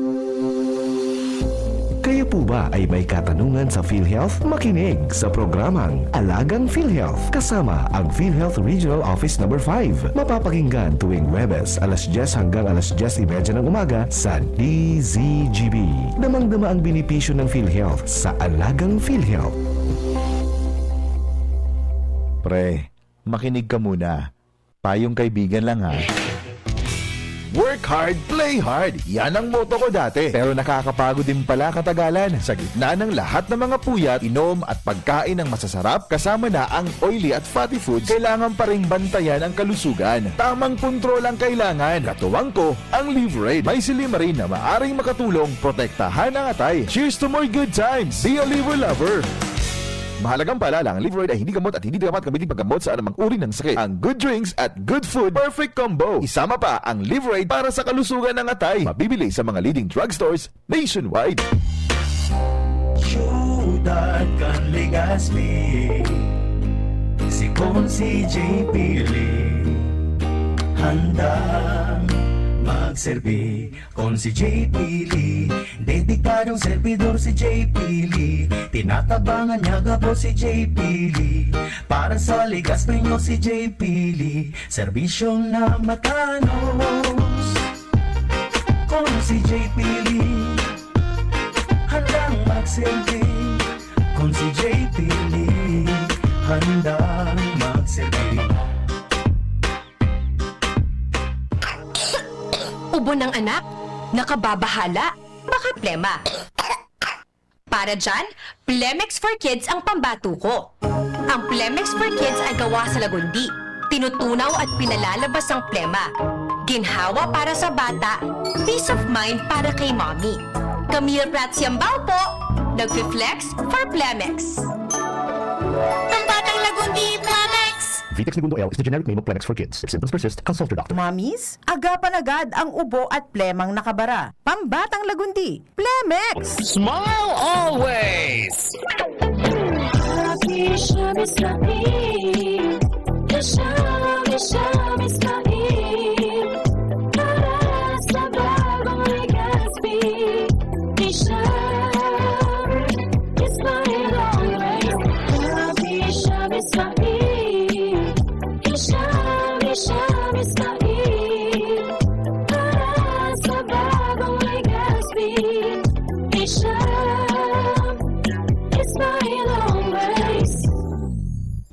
Kayo po ba ay may katanungan sa PhilHealth? Makinig sa programang Alagang PhilHealth kasama ang PhilHealth Regional Office Number five. Mapapakinggan tuwing Huwebes, alas dyes hanggang alas dyes y media ng umaga sa D Z G B. Damang-dama ang benepisyo ng PhilHealth sa Alagang PhilHealth. Pre, makinig ka muna. Payong kaibigan lang ha. Work hard, play hard. Yan ang motto ko dati. Pero nakakapagod din pala katagalan. Sa gitna ng lahat ng mga puyat, inom at pagkain ng masasarap, kasama na ang oily at fatty foods, kailangan pa ring bantayan ang kalusugan. Tamang kontrol ang kailangan. Katuwang ko, ang Liverade. May silymarin na maaring makatulong protektahan ang atay. Cheers to more good times! Be a Liver Lover! Mahalagang paalala, ang Liverade ay hindi gamot at hindi dapat gamitin paggamot sa anumang uri ng sakit. Ang good drinks at good food, perfect combo. Isama pa ang Liverade para sa kalusugan ng atay. Mabibili sa mga leading drugstores nationwide. Siyudad kan Legazpi, si Consi J P Lee, handang magserbi. Consi J P Lee, dedikadong servidor si J P Lee. Tinatabangan niya gabos si J P Lee. Para sa Legazpeño si J P Lee, serbisyong na matanos. Consi J P Lee, handang magserbi. Consi J P Lee, handang magserbi. Ubo ng anak? Nakababahala? Baka plema. Para dyan, Plemex for Kids ang pambato ko. Ang Plemex for Kids ay gawa sa lagundi. Tinutunaw at pinalalabas ang plema. Ginhawa para sa bata, peace of mind para kay mommy. Camille Prats Yambao po, nagfi-flex for Plemex. Pambatang lagundi, Plemex! Vitex Negundo L is the generic name of Plemex for Kids. If symptoms persist, consult your doctor. Mommies, agapan agad ang ubo at plemang nakabara. Pambatang lagundi, Plemex! Smile always! Happy Shabbos Na'im! Hashem Shabbos Na'im! Para sa bagong Legazpi, Hashem is my always. Happy Shabbos Na'im!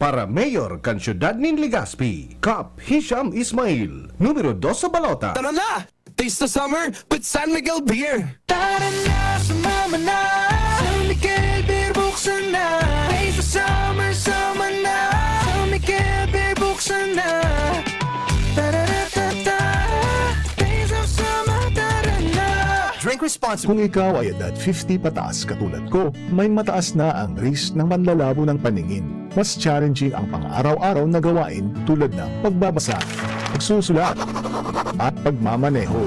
para mayor kan siyudad nin Legazpi, Kap Hisham Ismail, numero dos sa balota. Tara na! Taste the summer with San Miguel Beer! Tara na, sumama na! San Miguel Beer, buksan na! Taste the summer, sama na! San Miguel Beer, buksan na! Tararatata! Taste of summer, tara na! Drink responsibly. Kung ikaw ay edad fifty pataas katulad ko, may mataas na ang risk ng manlalabo ng paningin. Mas challenging ang pang-araw-araw na gawain tulad ng pagbabasa, pagsusulat, at pagmamaneho.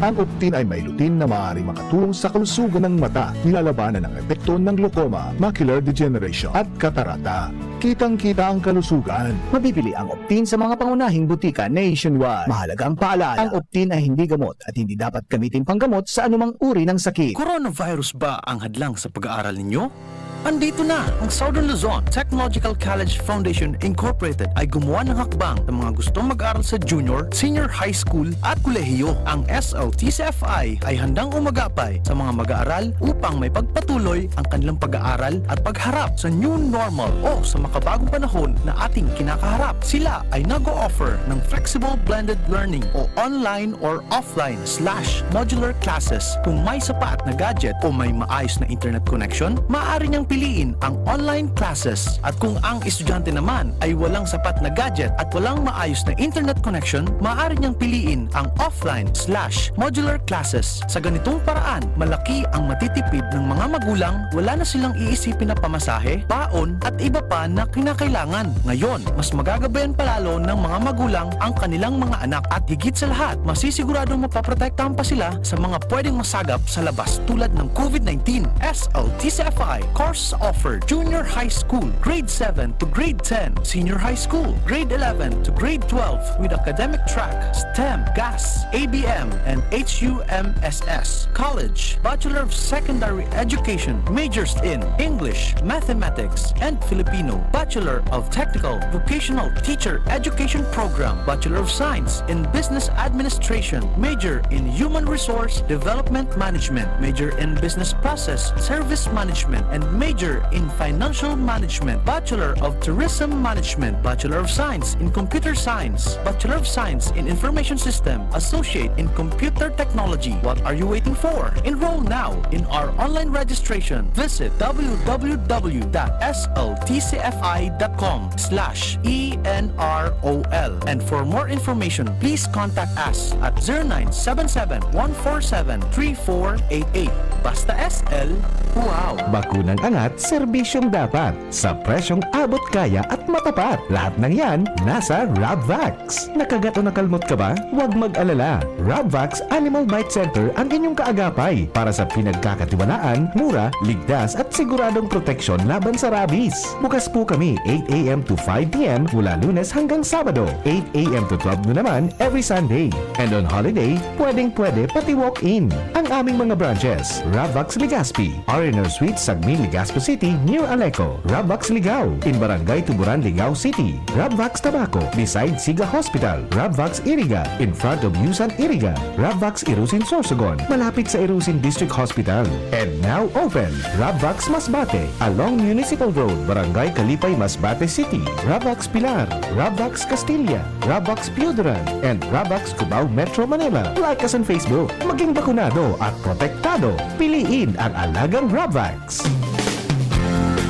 Ang Optin ay may lutein na maaaring makatulong sa kalusugan ng mata, nilalabanan ang epekto ng glaucoma, macular degeneration, at katarata. Kitang-kita ang kalusugan. Mabibili ang Optin sa mga pangunahing butika nationwide. Mahalagang paalala, ang Optin ay hindi gamot at hindi dapat gamitin panggamot sa anumang uri ng sakit. Coronavirus ba ang hadlang sa pag-aaral ninyo? Andito na ang Southern Luzon Technological College Foundation Incorporated ay gumawa ng hakbang sa mga gustong mag-aral sa junior, senior high school at kolehiyo. Ang S L T C F I ay handang umagapay sa mga mag-aaral upang may pagpatuloy ang kanilang pag-aaral at pagharap sa new normal o sa makabagong panahon na ating kinakaharap. Sila ay nag-o-offer ng flexible blended learning o online or offline slash modular classes. Kung may sapat na gadget o may maayos na internet connection, maaari niyang piliin ang online classes. At kung ang estudyante naman ay walang sapat na gadget at walang maayos na internet connection, maaari niyang piliin ang offline slash modular classes. Sa ganitong paraan, malaki ang matitipid ng mga magulang, wala na silang iisipin na pamasahe, baon, at iba pa na kinakailangan. Ngayon, mas magagabayan pa lalo ng mga magulang ang kanilang mga anak at higit sa lahat, masisiguradong mapoprotektahan pa sila sa mga pwedeng masagap sa labas tulad ng COVID nineteen. S L T C F I course offered, junior high school, grade seven to grade ten, senior high school, grade eleven to grade twelve with academic track, STEM, GAS, A B M, and H U M S S. College, Bachelor of Secondary Education, majors in English, Mathematics, and Filipino. Bachelor of Technical Vocational Teacher Education Program, Bachelor of Science in Business Administration, major in Human Resource Development Management, major in Business Process Service Management, and major in Financial Management, Bachelor of Tourism Management, Bachelor of Science in Computer Science, Bachelor of Science in Information System, Associate in Computer Technology. What are you waiting for? Enroll now in our online registration. Visit w w w dot s l t c f i dot com slash e n r o l. And for more information, please contact us at zero nine seven seven, one four seven, three four eight eight. Basta S L, wow! Bakunang angat, serbisyong dapat, sa presyong abot kaya at matapat. Lahat ng yan, nasa Rabvax. Nakagat o nakalmot ka ba? Huwag mag-alala. Rabvax Animal Bite Center ang inyong kaagapay para sa pinagkakatiwalaan, mura, ligtas at siguradong proteksyon laban sa rabies. Bukas po kami eight a m to five p m mula Lunes hanggang Sabado, eight a m to twelve noon naman every Sunday. And on holiday, pwedeng-pwede pati walk-in. Ang aming mga branches, Rabvax Legazpi, R and R Suite, Sagmin, Legazpi City, near Aleco, Rabvax Ligao, in Barangay Tuburan, Ligao City, Rabvax Tabaco, beside Siga Hospital, Rabvax Iriga, in front of Yusan Iriga, Rabvax Irusin Sorsogon, malapit sa Irusin District Hospital, and now open, Rabvax Masbate, along Municipal Road, Barangay Kalipay, Masbate City, Rabvax Pilar, Rabvax Castilla, Rabvax Piuduran, and Rabvax Cubao, Metro Manila. Like us on Facebook. Maging bakunado at protektado. Piliin ang alagang Rabvax.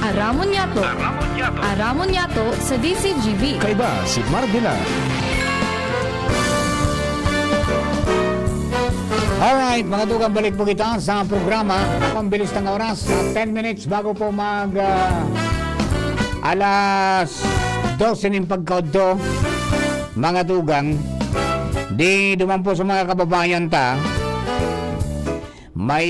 Aramon Yato. Aramon Yato. Aramon Yato sa D C G B. Kaiba si Marvela. Alright, mga tugang, balik po kita sa programa. Ang bilis ng oras, ah, ten minutes bago po mag, ah, alas dose nin pagkaudto, mga tugang. Di duman po sa mga kababayan ta, may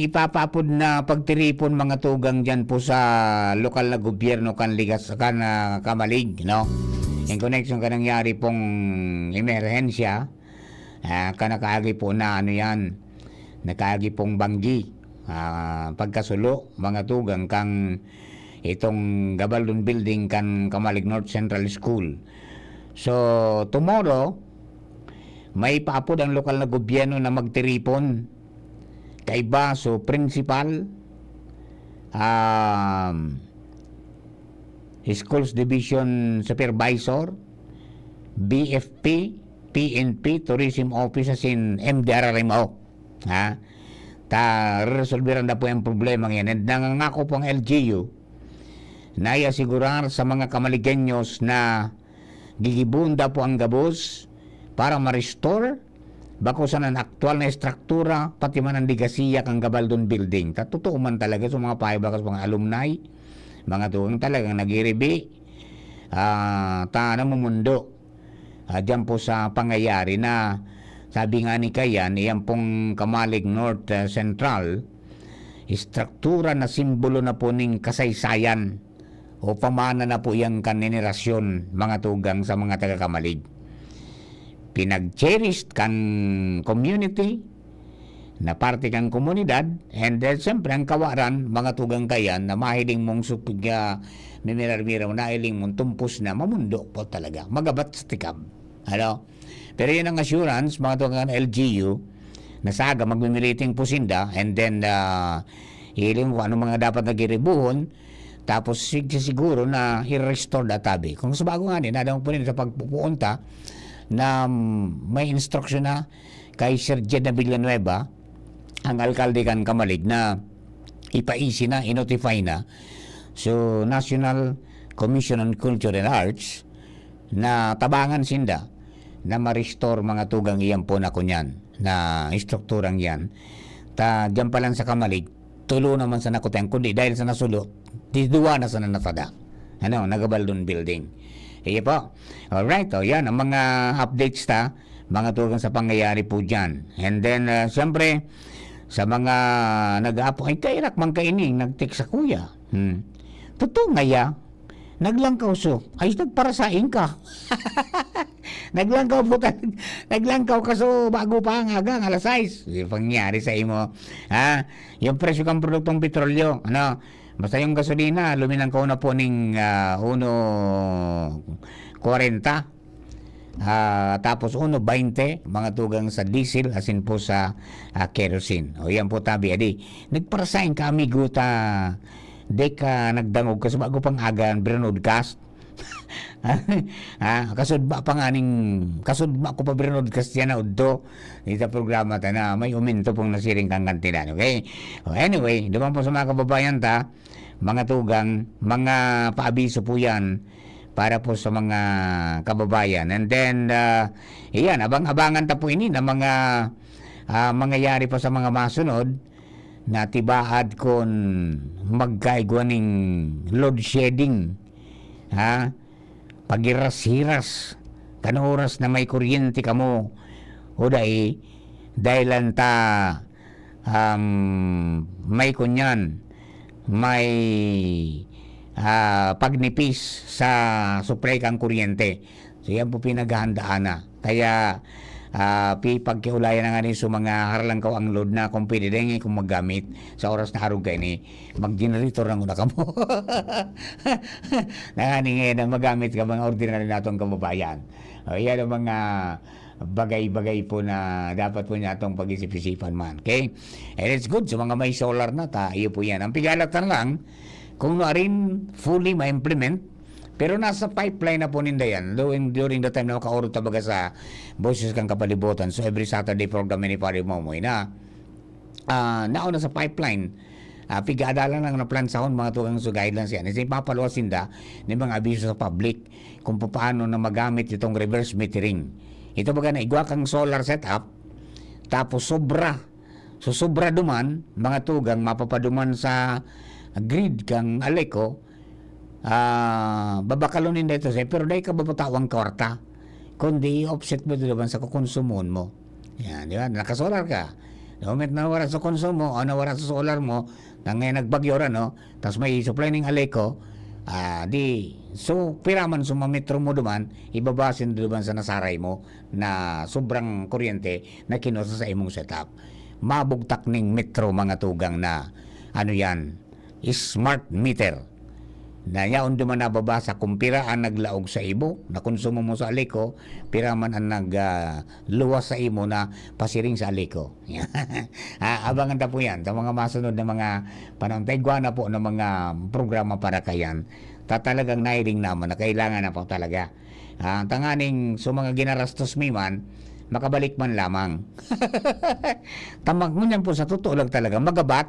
ipapaapod na pagtiripon, mga tugang, dyan po sa lokal na gobyerno kan Ligas-, kan, ah, Camalig, no? In connection kan nangyari pong emerhensya, ah, kan nakaagi po na ano yan, nakaagi pong banggi, ah, pagkasulo, mga tugang, kan itong Gabaldon Building kan Camalig North Central School. So, tomorrow, may paapod ang lokal na gobyerno na magtiripon. Kaiba, so, principal, um, Schools Division Supervisor, B F P, P N P, Tourism Office asin M D R R M O. Ha? Ta resolbiran na po ang problema yan. And nangangako po ang L G U na iasigurar sa mga Kamaligenyos na gigibohon daw po ang gabos para ma-restore bako sana an aktual na estruktura, pati man an legasiya kan Gabaldon Building. Ta totoo man talaga sa mga payo bakas mga alumni, mga tugang talagang nagiribi, ah, ta namumundo. Ah, diyan po sa pangyayari na sabi nga ni Kayan, iyan pong Kamalig North, ah, Central, estruktura na simbolo na po ning kasaysayan o pamana na po iyan kan henerasyon, mga tugang sa mga taga-Kamalig. Pinag-cherished kan community, na parte kan komunidad, and then, siyempre, ang kawaran, mga tugang kayan, na mahiling mong supig, ah, mimirar-miraw, nahiling mong tumpos na mamundo po talaga, magabat sa tikab. Ano? Pero yun ang assurance, mga tugang L G U, na sa aga, magmimiliting po sinda, and then, ah, hiling mo kung anong mga dapat na giribuhon, tapos sig-, siguro na i-restore na tabi. Kung sa bago nga, ni, nadang po rin sa pagpupunta na, mm, may instruction na kay Sir Jed na Villanueva, ang alkalde kan Kamalig, na ipaisi na, i-notify na. So, National Commission on Culture and Arts, na tabangan sinda na ma-restore mga tugang iyan po na kunyan, na estrukturang yan. Ta, diyan pa lang sa Kamalig, tulo naman sa nakutang, kundi dahil sa nasulo, di duwa na sana natada. Ano, Nagabaldon Building. Iyo po. Alright, o yan, ang mga updates ta, mga tugang sa pangyayari po dyan. And then, ah, siyempre, sa mga nag-aapo, ay, kairak man kaining, nag-text sa kuya. Hmm. Totoo nga ya, naglangkaw so, ay, nagparasaing ka. Naglangkaw po tal-, naglangkaw ka so, bago pa ang agang, alas sais. Yung pangyayari sa imo. Ha? Yung presyo kang produktong petrolyo, ano? Basta yung gasolina, luminangkaw na po ning, ah, uno kwarenta. Ah, tapos uno baynte, mga tugang sa diesel, asin po sa, ah, kerosene. O, yan po, tabi. Adi, nagparasaing ka, amigo, ta, di ka nagdangog ka sa bago pang agan, Brunod Cast. Ah, kasudba pa nga ning, kasudba ko pa, Brunod Cast, yan na udto. Ita programa ta na, may uminto pong nasiring kang kantilan, okay? O, anyway, duman po sa mga kababayan ta, mga tugang, mga paabiso po yan para po sa mga kababayan. And then, ah, iyan, abang-abangan ta po ini na mga, ah, mangyayari pa sa mga masunod na tibaad kun magkaigwa ning load shedding, ha? Paghiras-hiras, kan oras na may kuryente kamo o dai, dahil lang ta, um, may kunyan, may, ah, pagnipis sa supply kan kuryente. So, yan po pinaghahandaan na. Kaya, ah, pi-, pagkiulayan na nga rin sa mga harlangkaw ang load na kung pwede din kung maggamit sa oras na arog kaini, mag-generator na muna kamo. Nangani ngayon na magamit ka mga ordinary natong kababayan. O, yan ang mga bagay-bagay po na dapat po niya atong pag-isip-isipan man. Okay? And it's good sa mga may solar na ta, iyo po yan. Ang pigalatan lang, kung no arin fully ma-implement, pero nasa pipeline na po ninda yan. During, during the time na makaorot ta baga sa Boses kan Kapalibutan. So, every Saturday program ni Pare Momoy na, ah, nauna sa pipeline. Ah, pigadalan lang na plansahon mga tugang sa guidelines yan. Kasi papaluwas sinda ni mga abiso sa public kung paano na magamit itong reverse metering. Ito baga na igwa kang solar setup, tapos sobra. So, sobra duman, mga tugang, mapapaduman sa grid kang Aleco, ah, babakalon ninda ito sa'yo, pero dai ka babatawang kwarta, kundi i-offset mo ito naman sa kukonsumoon mo. Yan, di ba? Nakasolar ka. The moment na nawara sa konsumo o nawara sa solar mo, na ngayon nagbagyo ra, no? Tas may supply ning Aleco, ah, di, so, pira man sa mga metro mo duman, ibabasin duman sa nasaray mo na sobrang kuryente na kinuha sa imong setup. Mabugtak ning metro, mga tugang, na, ano yan, smart meter. Na yaon duman nababasa kung pira ang naglaog sa ibo, na konsumo mo sa Aleco, pira man ang nag, ah, luwas sa imo na pasiring sa Aleco. Ah, abangan ta po yan sa mga masunod na mga panahon. Taigwa na po ng mga programa para kayan. Ta talagang nahiling naman na kailangan na po talaga. Ah, tanganing sa mga ginarastos mi man, makabalik man lamang. Tamang ngunyan po, sa totoo lang talaga, magabat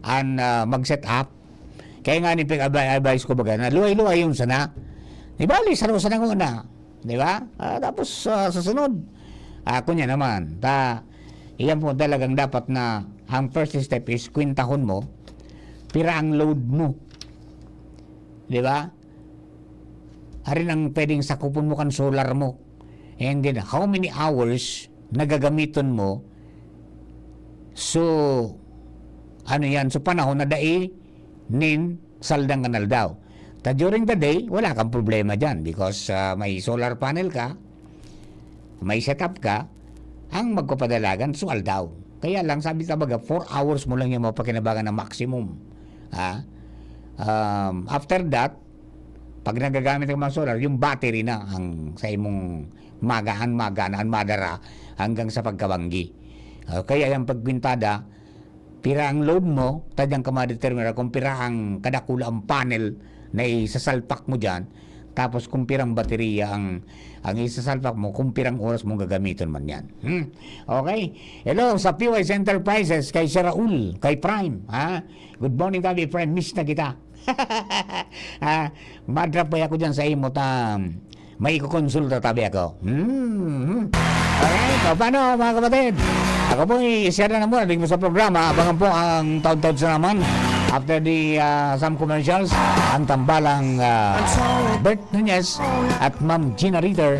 an, ah, mag-set up. Kaya nga ni pag-advise ko baga na luway-luway yun sana. Di ba, Liz, ano sana nguna? Di ba? Ah, tapos, ah, sa sunod, ako niya naman. Ta, iyan po talagang dapat na ang first step is kwintahon mo, pira ang load mo. Di ba? Arin ang pwedeng sakupon mo kan solar mo. And then, how many hours na gagamiton mo? So, ano yan? So, panahon na dai nin saldang kan aldaw. Ta during the day, wala kang problema dyan because, ah, may solar panel ka, may setup ka, ang magpapadalagan, so aldaw. Kaya lang, sabi ta baga, four hours mo lang yung mapakinabangan na maximum. Ha? Um, after that, pag nagagamit ka mga solar, yung battery na ang sa imong magaan, magaan, ang madara hanggang sa pagkabanggi. Ah, kaya yung pagkwintada, pira ang load mo, tadyang ka madetermina kung pira ang kadakula ang panel na isasalpak mo dyan, tapos kung pirang baterya ang, ang isasalpak mo, kung pirang oras mong gagamiton man yan. Hmm? Okay? Hello, sa P Y S Enterprises, kay Sir Raul, kay Prime, ha? Good morning, tabi, Prime. Miss na kita. Ah, madrop pa ako dyan sa imo, ta may kukonsulta, tabi ako. Hmm. Alright, o paano, mga kapatid? Ako po, i-share na muna, digmo sa programa. Abangan po ang taon-taon sa naman. After the, ah, some commercials, ang tambalang, ah, Bert Nunez at Ma'am Gina Ritter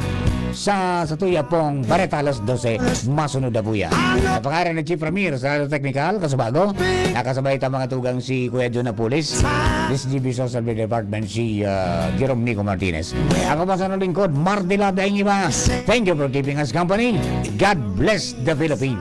sa, sa tuya pong Bareta alas dose, masunod na po yan. Sa pangalan ni Chief Ramir, sa Technical, kasubago, nakasabay ta mga tugang si Kuya John Apulis, this G B Social Media Department, si, ah, Jerome Nico Martinez. Ako pa sa lingkod, Marty Lada, ang iba. Thank you for keeping us company. God bless the Philippines.